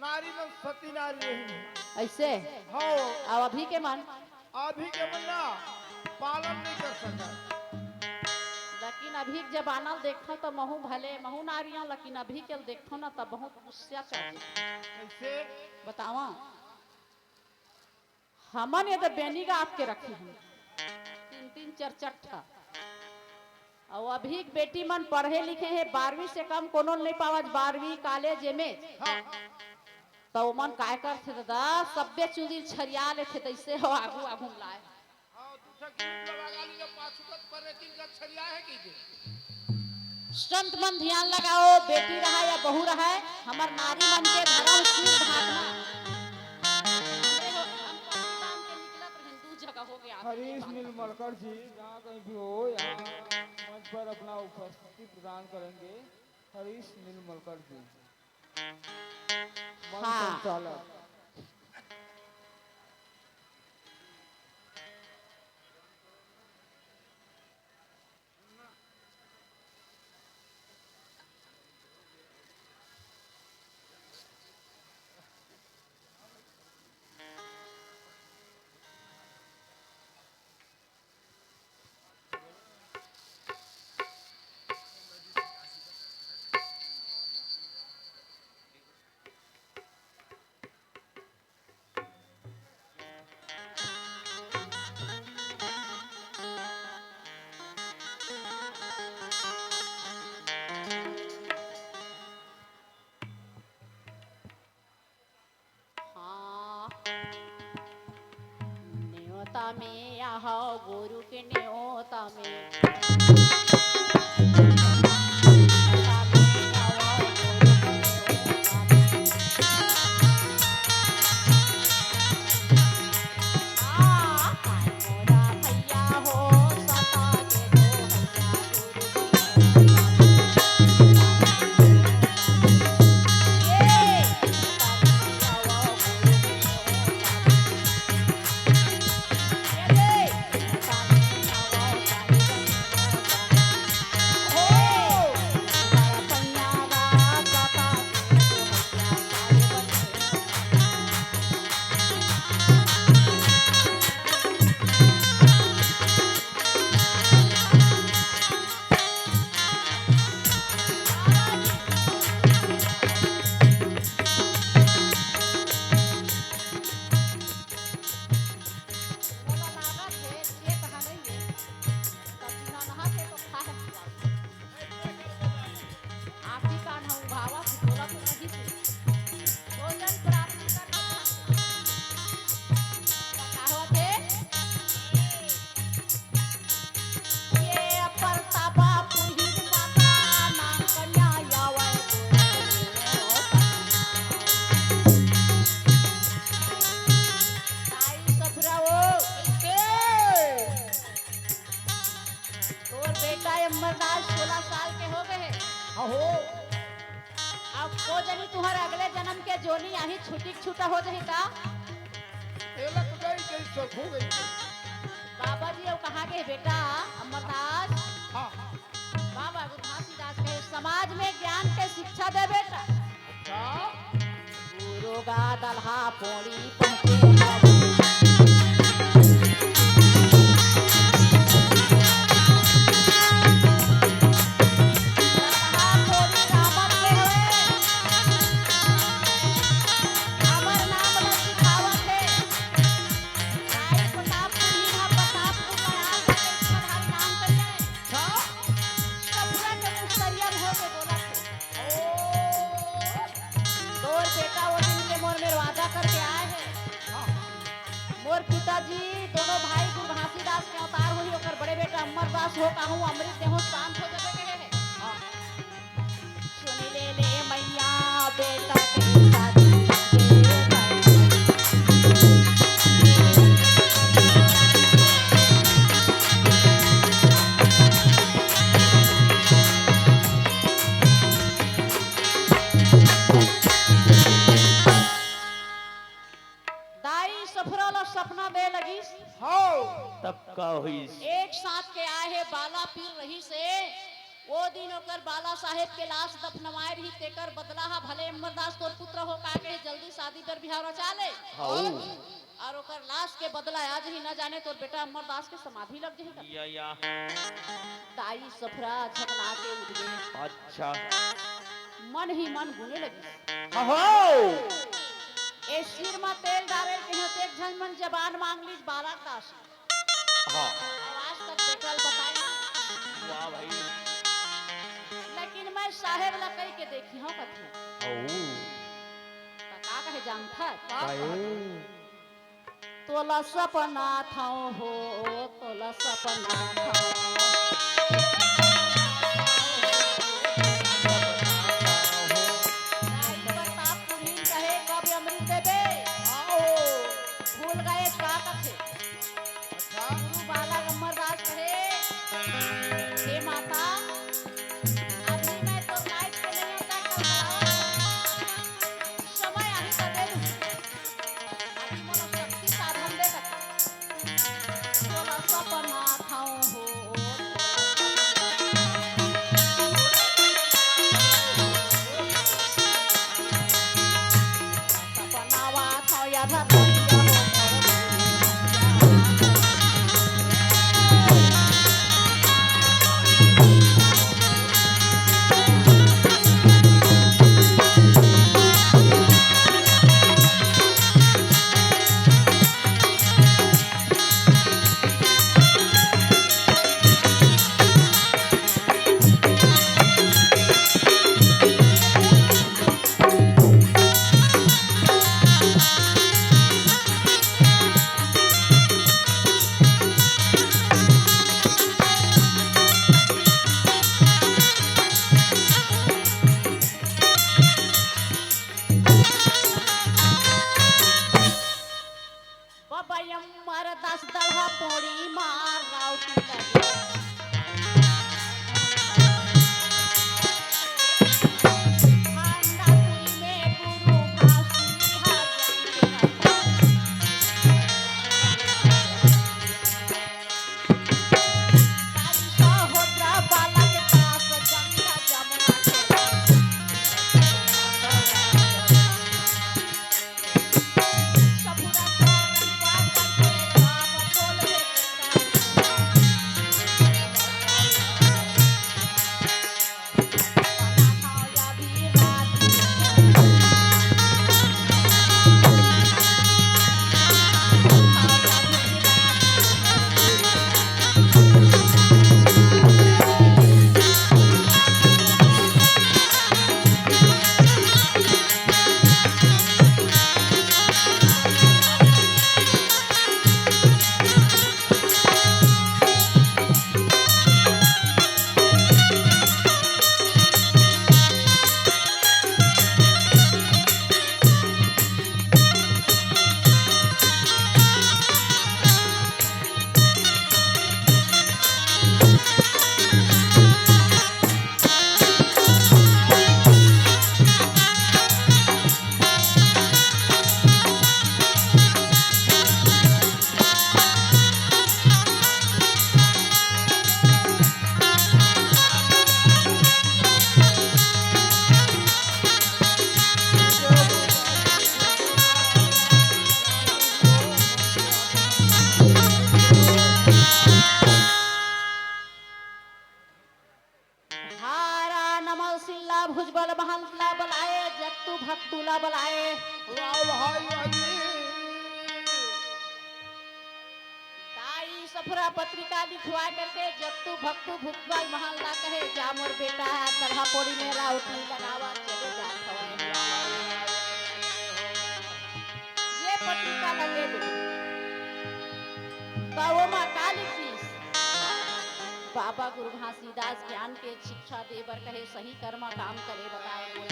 नारी मन सती नारी रही। ऐसे? हो। अउ अभी के मन? अभी के मन ना पालन नहीं कर सकत। लेकिन अभी के जमाना ल देखथों त महू भले, महू नारियां, लेकिन अभी के ल देखथों ना त बहुत गुस्सा चढ़ जाथे। कैसे? बतावा। हमन ये तो बेनी गा आपके रखे हन, तीन तीन चार चार ठा। अउ अभी के बेटी मन पढ़े लिखे हे, बारहवीं से कम कोनो नहीं पावत, बारहवीं, कॉलेज, एमए। हाँ। त ओमन काय करथे दादा, सब्बे चुंदी ल छरिया लेथे, तइसे हो आगू आगू म लाए। हाँ, दू ठा गिरिल लगा ली, पाछू कत परे, तीन कत छरिया हे कहिथे। संत मन ध्यान लगाओ, बेटी रहा या बहू रहा, हमर नारी मन के धर्म शील भावना। देखो, हम पति बांध के निकलत रहेन, दू जगह हो गया। हरीश नीलमलकर जी, जहाँ कहीं भी हो, यहाँ मंच पर अपना उपस्थिति प्रदान करेंगे। हरीश नीलमलकर जी, मंच हाँ। संचालक। हाँ। नेवता में आहो, गुरु के नेवता में। अब को जनी तुहर अगले जन्म के जोनी आही, छुट्टी के छूटा हो जाही का? एला तो गई, गई, सब हो गई। बाबा जी, अउ कहाँ गे बेटा अमरदास? हाँ, हाँ। बाबा गुरु घासीदास कहे, समाज में ज्ञान के शिक्षा दे बेटा। अच्छा। गुरु गा दलहा पोड़ी पहुँचे। दलहा पोड़ी रावण के होए। हमर नाम ल सिखावत हे। राई प्रतापपुर, हीरा प्रतापपुर, लड़ाई के इच्छाधारी नाम करिए। हाँ। सपना के मुस्तरिया में होके बोला थे। ओ। तोर बेटा वो दिन के मोर मेर वादा करके आए हे। हाँ, हाँ। मोर पिताजी दोनों भाई गुरु घासीदास के अवतार होही, ओकर बड़े बेटा अमरदास हो, कहूँ अमृत देहूँ शांत हो जाबे कहे हे। हाँ। सुन ले ले मैया बेटा के शादी के दाई सफरा ला सपना दे लगिस। हाँ। तब का होइस? एक साथ के आए हे बाला पीर रहिस हे। वो दिन ओकर बाला साहेब के लाश दफनवाए रही, तेकर बदला हा भले अमरदास तोर पुत्र हो का के जल्दी शादी कर बिहाव रचा ले। हाँ। और ओकर लाश के बदला आज ही न जाने तोर बेटा अमरदास के समाधि लग जाही। या, या। दाई सफरा झकना के उठ गे। अच्छा। मन ही मन गुने लगी। अहो। ए सिर म तेल डारे के हो, ते एक झन मन जबान मांग लीस बालक दास। हाँ। आज तक बेटल बताई। वाह भाई। लेकिन मैं साहेब ला कही के देखी हूँ कथे। ओ। त का कहे जानथस? का कहे? तोला सपना थाओ हो, तोला सपना थाओ। राई प्रतापपुर हीन कहे कब अमृत देबे? आओ। भूल गए का कथे? अच्छा। गुरु बालक अमरदास कहे, हे माता, अभी मैं तो नाइट के नहीं होता, कल कराओ। समय आही तो दे दूँ। अभी मोला शक्ति साधन दे बता। तोला सपना थाओ हो, भक्तुला बलाए। वाह भाई, वाह जी। दाई सफरा पत्रिका लिखवा करके जत्तू भक्तू भुतवाल महल ला कहे, जा मोर बेटा, दलहा पोड़ी में राउटी लगावा चले जात हवय। ये पत्रिका लगे दे। त ओमा का लिखिस? बाबा गुरु घासीदास ज्ञान के शिक्षा दे बर कहे, सही कर्म काम करे बताए।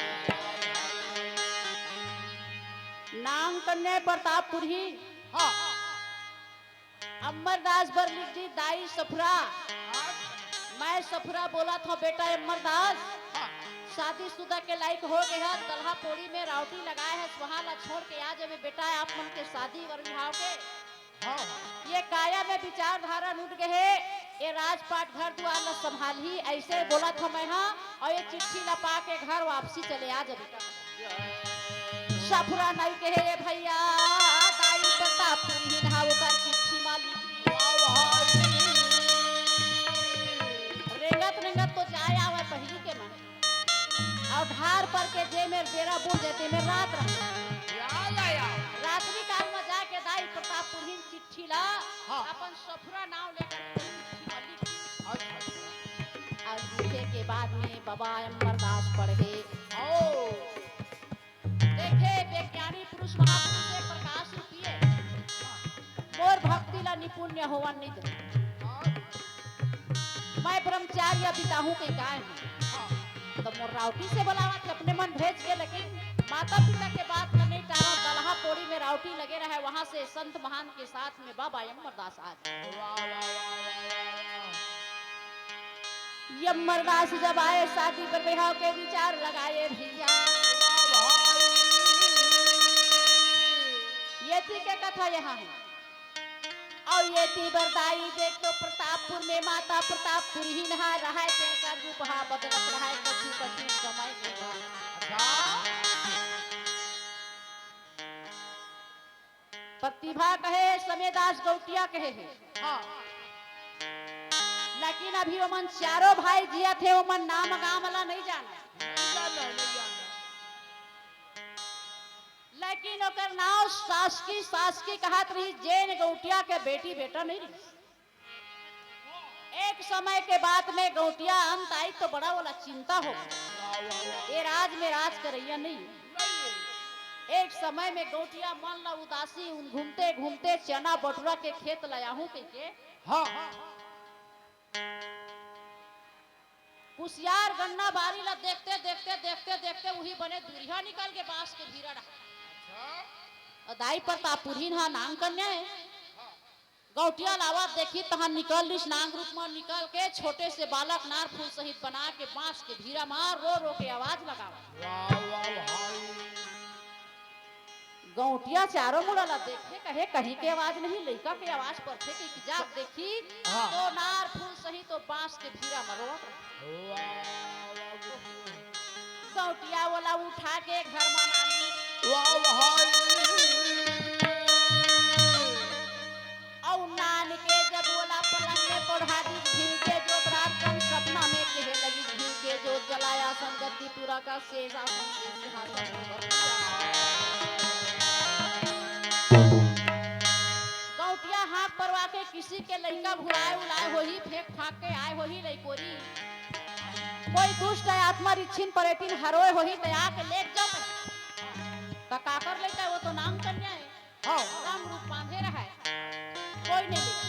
नाम कन्या प्रतापपुरी। हाँ। अमरदास बर लिख दी, दाई सफरा। मैं सफरा बोलत हंव बेटा अमरदास। हाँ। शादीशुदा के लायक हो गे हस, दलहा पोड़ी में राउटी लगाए हस, वहां ला छोड़ के आ जाबे बेटा, आप मन के शादी बर बिहाव के। हाँ। ये काया में विचारधारा लुट गे हे, ये राजपाट घर दुआर ला संभालही, ऐसे बोलत हंव मैं हा, अउ ये चिट्ठी ला पा के घर वापसी चले आ जाबे। सफरा नइ कहे रे भैया, दाई प्रतापपुरी हा ओकर चिट्ठी मा लिखिस। वाह भाई। रेंगत रेंगत तो जाय आवय पहिली के मन, अउ ढार पर के जे मेर बेरा बुड़ जाय ते मेर रात रह। या, या, या। रात्रि काल मा जाके दाई प्रतापपुरी चिट्ठी ला हाँ। अपन सफरा नाव लेकर के चिट्ठी मा लिखिस। अच्छा, अच्छा। अउ लिखे के बाद में बाबा अमरदास पढ़े। ओ। देखे, विज्ञानी पुरुष महापुरुष से प्रकाश रूपी हे। मोर भक्ति ला निपुण्य होवन नइ दे। मैं ब्रह्मचार्य बिताहूं के काय हूं? त मोर राउटी से बलावत हे, अपने मन भेज के, लेकिन माता पिता के बात ला नइ टारव। दलहा पोड़ी में राउटी लगे रहे, वहां से संत महान के साथ में बाबा अमरदास आ गए। वाह, वाह, वाह, वाह, वाह, वाह। अमरदास जब आए, शादी बर बिहाव के विचार लगाए भैया। वाह भाई। ये थी के कथा यहाँ है। अउ ये थी बर दाई देख तो प्रतापपुर में माता प्रतापपुरहीन हा रहय, तेकर रूप हा बदलत रहय कछु कछु समय के बाद। अच्छा। प्रतिभा कहे, समेदास गौटिया कहे हे। हाँ। लेकिन अभी ओमन चारों भाई जियत हे, ओमन नाम गाम ला नइ जानय। नइ जानय, नइ जानय। लेकिन ओकर नाव सासकी, सासकी कहत रहिस, जेन गौटिया के बेटी बेटा नइ रहिस। एक समय के बात में गौटिया अंत आई तो बड़ा वाला चिंता हो। ये राज में राज करइया नहीं। एक समय में गौटिया मन ला उदासी, उन घूमते घूमते चना बटुरा के खेत ला आहूं कहिके हाँ। कुसियार गन्ना बारी ला देखते, देखते, देखते, देखते उही बने दुरिहा निकल के बांस के भीरा डहा। अउ दाई प्रतापपुरहीन हा नांग कन्या हे। गौटिया लावत देखिस तहां निकल लिस, नांग रूप म निकल के छोटे से बालक नार फूल सहित बना के बांस के भीरा म रो रो के आवाज लगावत। वाह, वाह, भाई। गौटिया चारों मुड़ा ला देखे, कहे, "कहीं के आवाज नहीं, लइका के आवाज परथे," कहिके जाके देखिस, हाँ। तो नार फूल सहित तो बांस के भीरा म रोवत रहे। वाह, वाह, वाह। गौटिया ओला उठा के घर म लानिस। वाह, भाई। अउ नान के जब ओला पलंग में पढ़ा दिस, झिलके जोत रात कन सपना में कहे लगिस, "झिलके जोत जलाया संगति पूरा का शेष आसन के सिंहासन पर।" गौटिया हाथ परवा के किसी के लइका भुलाए उलाए होही, फेंक फांक के आए होही लइकोरी। कोई दुष्ट आत्मा रिच्छिन परेतिन हरोए होही, त आके लेग जाओ। त काकर लइका, वो तो नांग कन्या हे। हाँ। राम रूप बांधे रहय, कोई नहीं लेके।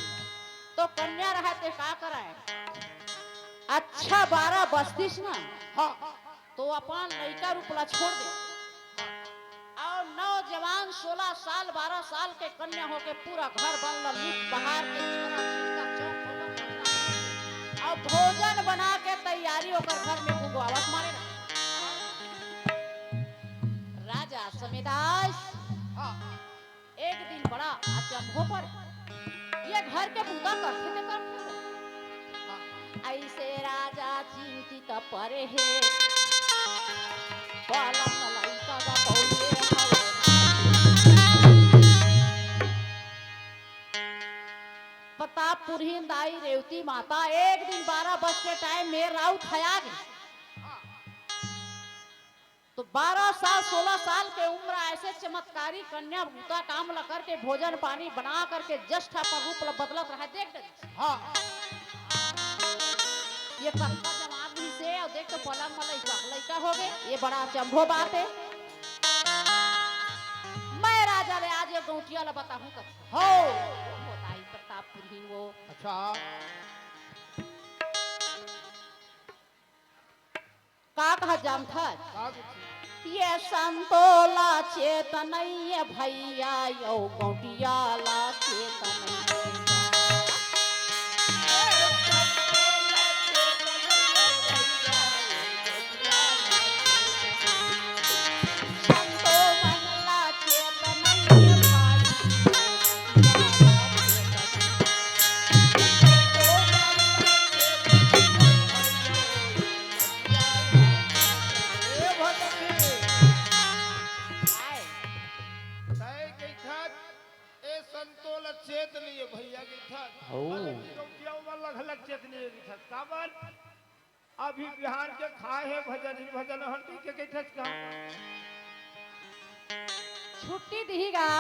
तो कन्या रहय ते का करय? अच्छा बारह बजतिस ना, हाँ। तो अपन लइका रूप ला छोड़ दे। अउ नौजवान सोलह साल, बारह साल के कन्या होके पूरा घर बन ल लूट बहार के छोरा छिलका चौक होकर पहुंचा। अउ भोजन बना के तैयारी ओकर घर में गुंगवावत मारे रहे। राजा समेदास हाँ। एक दिन बड़ा अचंभो पर ये घर के बूता करथे ते करथे। अइसे राजा चिंतित परे हे, पलंग लइका गा पौधे हवे। प्रतापपुरहीन दाई रेवती माता एक दिन बारह बज के टाइम में राउत हया गे। तो बारह साल, सोलह साल के उम्र, ऐसे चमत्कारी कन्या बुता काम ल करके, भोजन पानी बना करके, ज्येष्ठ अपन रूप ल बदलत रहे, देख डरिस। हाँ। ये कतका जवान रहिसे, अउ देख तो पलंग म लइका, लइका हो गे, ये बड़ा अचंभो बात हे। मैं राजा ले आज ये गौंटिया ल बताहूँ कथे। हो। वो दाई प्रतापपुरहिन वो। अच्छा। का कहा जानथस? का कथे? ये संतो ल चेत नइ ये भइया, यो गौंटिया ल चेत नइ ये। संतो मन ल चेत नइ ये भाई, ए भगत जी, आय। तय कहिथस, ए संतो ल चेत नइ ये भइया कहिथस। ओ। अरे गौंटिया मन ल घलक चेत नइ ये कहिथस। काबर? अभी बिहान के खाए हे भजन, ही भजन हर कहिके कहिथस का? छुट्टी दिही गा,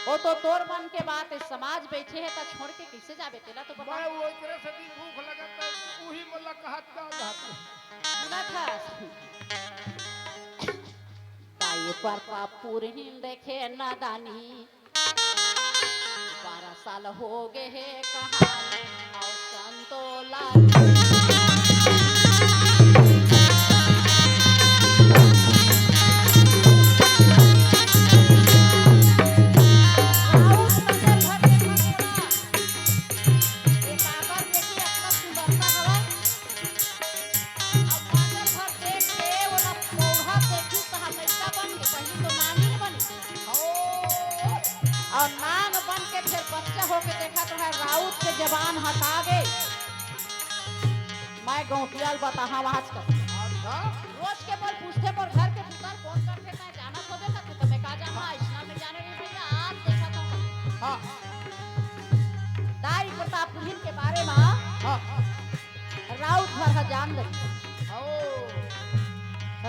वो तो तोर मन के बात हे, समाज बइठे हे त छोड़ के कइसे जाबे, तेला तो बता। मैं ओकरे सेती भूख लगत हे, उही मोला कहत का जात। सुनत हस? का ये प्रतापपुरहिन देखे नादानी, बारह साल हो गे हे कहानी, अउ संतो ल अउ संतो ल ये काकर देखी अतना सुंदरता हवय। अब बादल भर देख के ओला पौधा देखी त हा लइका बन के, पहिली तो नानी बनी। अउ नान बन के फेर बच्चा होके देखा तो है राउत के जबान हटा गे। मैं गौंटिया ल बताहा आज का। अच्छा। रोज के मोर पूछथे, मोर घर के पुतल कौन करथे, मैं जानत होबे करथे, तो मैं का जाना, अइसना मैं जाने नहीं भइया, आज देखा था। हाँ। दाई प्रतापपुरहिन के बारे म हाँ। राउत भर ह जान लगी। ओ।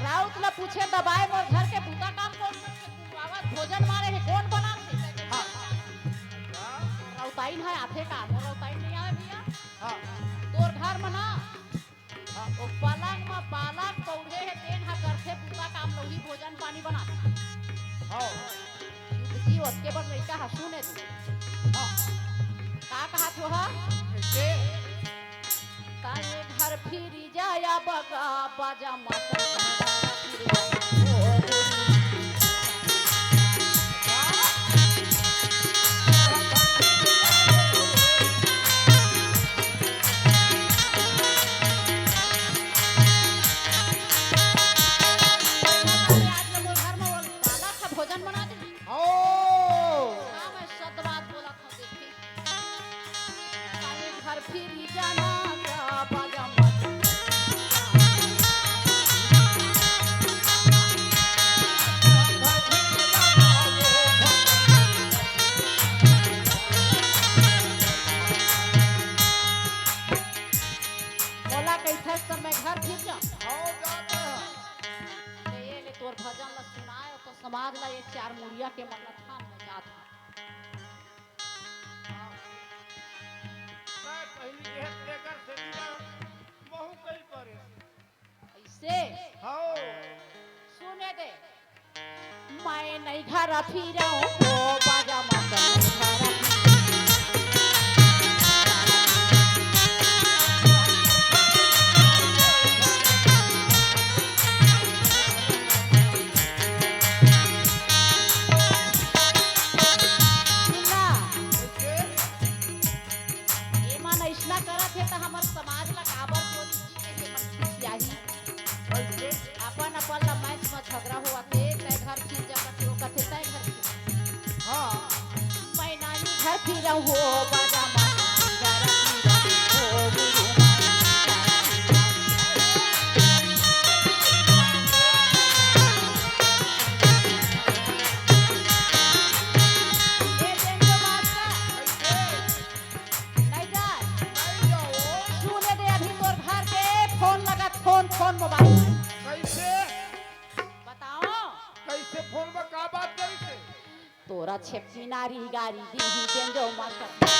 राउत ल पूछे, दबाए मोर घर के बूता काम कौन करथे? कुंवावत भोजन मारे हे, कौन बनाथे? हाँ। राउताइन ह आथे का? मोर राउताइन नइ आवे भइया। हाँ। तोर घर म ना, हाँ। ओ पलंग म बालक पौढ़े हे, तेन ह करथे बूता काम, लउही भोजन पानी बनाथे। हाँ। जी, ओतके बर लइका ह सुने तू। हाँ। का कहत हो ह? कइसे? ताए घर फिरी जाया बगा, बाजा मत। आज मोर घर म वो बालक ह भोजन बना दे। ओ। हाँ, मैं सत बात बोलत हूँ, देखी। ताए घर फिरी जाना, बाजा मत। मोला कहिथस त मैं घर फिर जाऊं। हाँ, जात हंव। ले ये ले तोर भजन ला सुनाए, तो समाज ला ये चार मुड़िया के मन ला थाम मैं जात हंव। हाँ। मैं पहिली ये तेकर से दिया, महू कई परे। अइसे? हाँ। सुने दे। मैं नइ घर फिरंव, ओ बाजा मत नइ घर फिरंव। सुन ना, एमन अइसना करत हे त हमर समाज ला काबर बोलही? एमन खिसियाही। कइसे? अपन अपन ला मैच म झगड़ा होवत हे, तैं घर फिर जा कथे, ओ कथे तैं घर फिर। हाँ। मैं नानी घर फिरंव हो, बाजा माँ नानी घर फिरंव हो, गुरु माँ नानी घर फिरंव। ए बेंजो मास्टर। कइसे? नइ जाय। नइ जाओ। सुने दे, अभी तोर घर के फोन लगत, फोन, फोन मोबाइल। कइसे? फोन में का बात करी से? तोरा छेपकी नारी गारी दीही बेंजो मास्टर।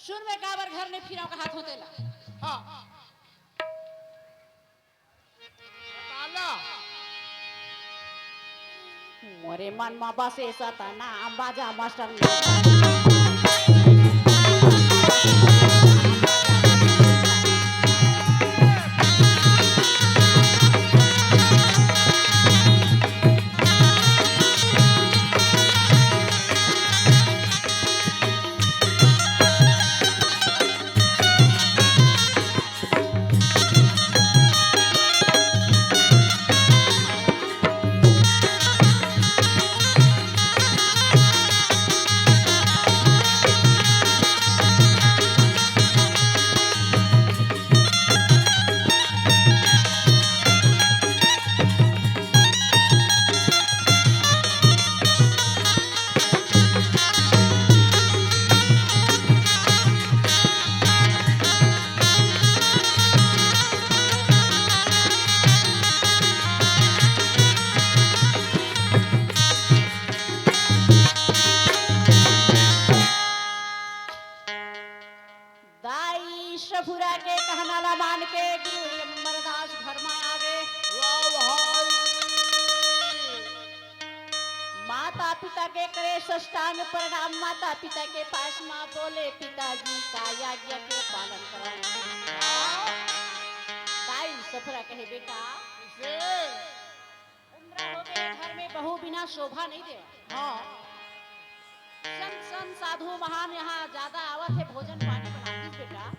सुन, मैं काबर घर नइ फिरंव कहाथंव तेला। हाँ। बता ला। मोरे मन म बसे सतना बाजा मास्टर। दाई ससुरा के कहना ला मान के गुरु अमरदास घर मा आगे। वाह भाई। माता पिता के करे साष्टांग प्रणाम, माता पिता के पास मा बोले, "पिताजी का आज्ञा के पालन करंव।" दाई ससुरा कहे, "बेटा, कैसे? उम्र होगे, घर में बहू बिना शोभा नइ देवय।" हाँ। संत संत साधु महान यहाँ ज्यादा आवत हे, भोजन पानी बनातिस बेटा।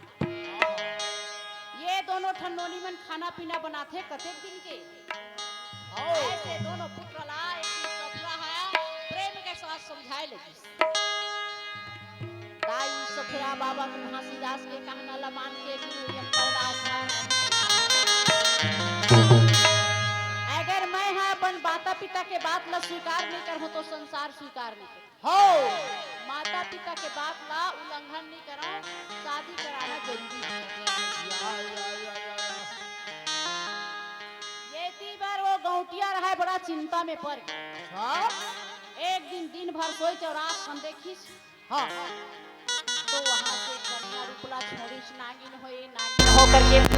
ये दोनों ठन नोनी मन खाना पीना बनाथे कतेक दिन के। हाँ। ऐसे दोनों पुत्र ला एक दिन ससुरा ह प्रेम के साथ समझाए लगिस। दाई ससुरा बाबा के घासीदास के कहना ला मान के गुरु अमरदास ह। अगर मैं ह अपन माता पिता के बात ला स्वीकार नइ करहूं तो संसार स्वीकार नइ करही। हाँ। माता पिता के बात ला उल्लंघन नइ करंव, शादी कराना जरूरी हे। या, या, या, या, या। ये ती बर वो गौंटिया रहय बड़ा चिंता में पर गे। हाँ। एक दिन दिन भर सोइच अउ रात कन देखिस। हाँ। तो वहाँ से कन्या रूपला छोड़िस, नागिन होइस, नागिन होकर के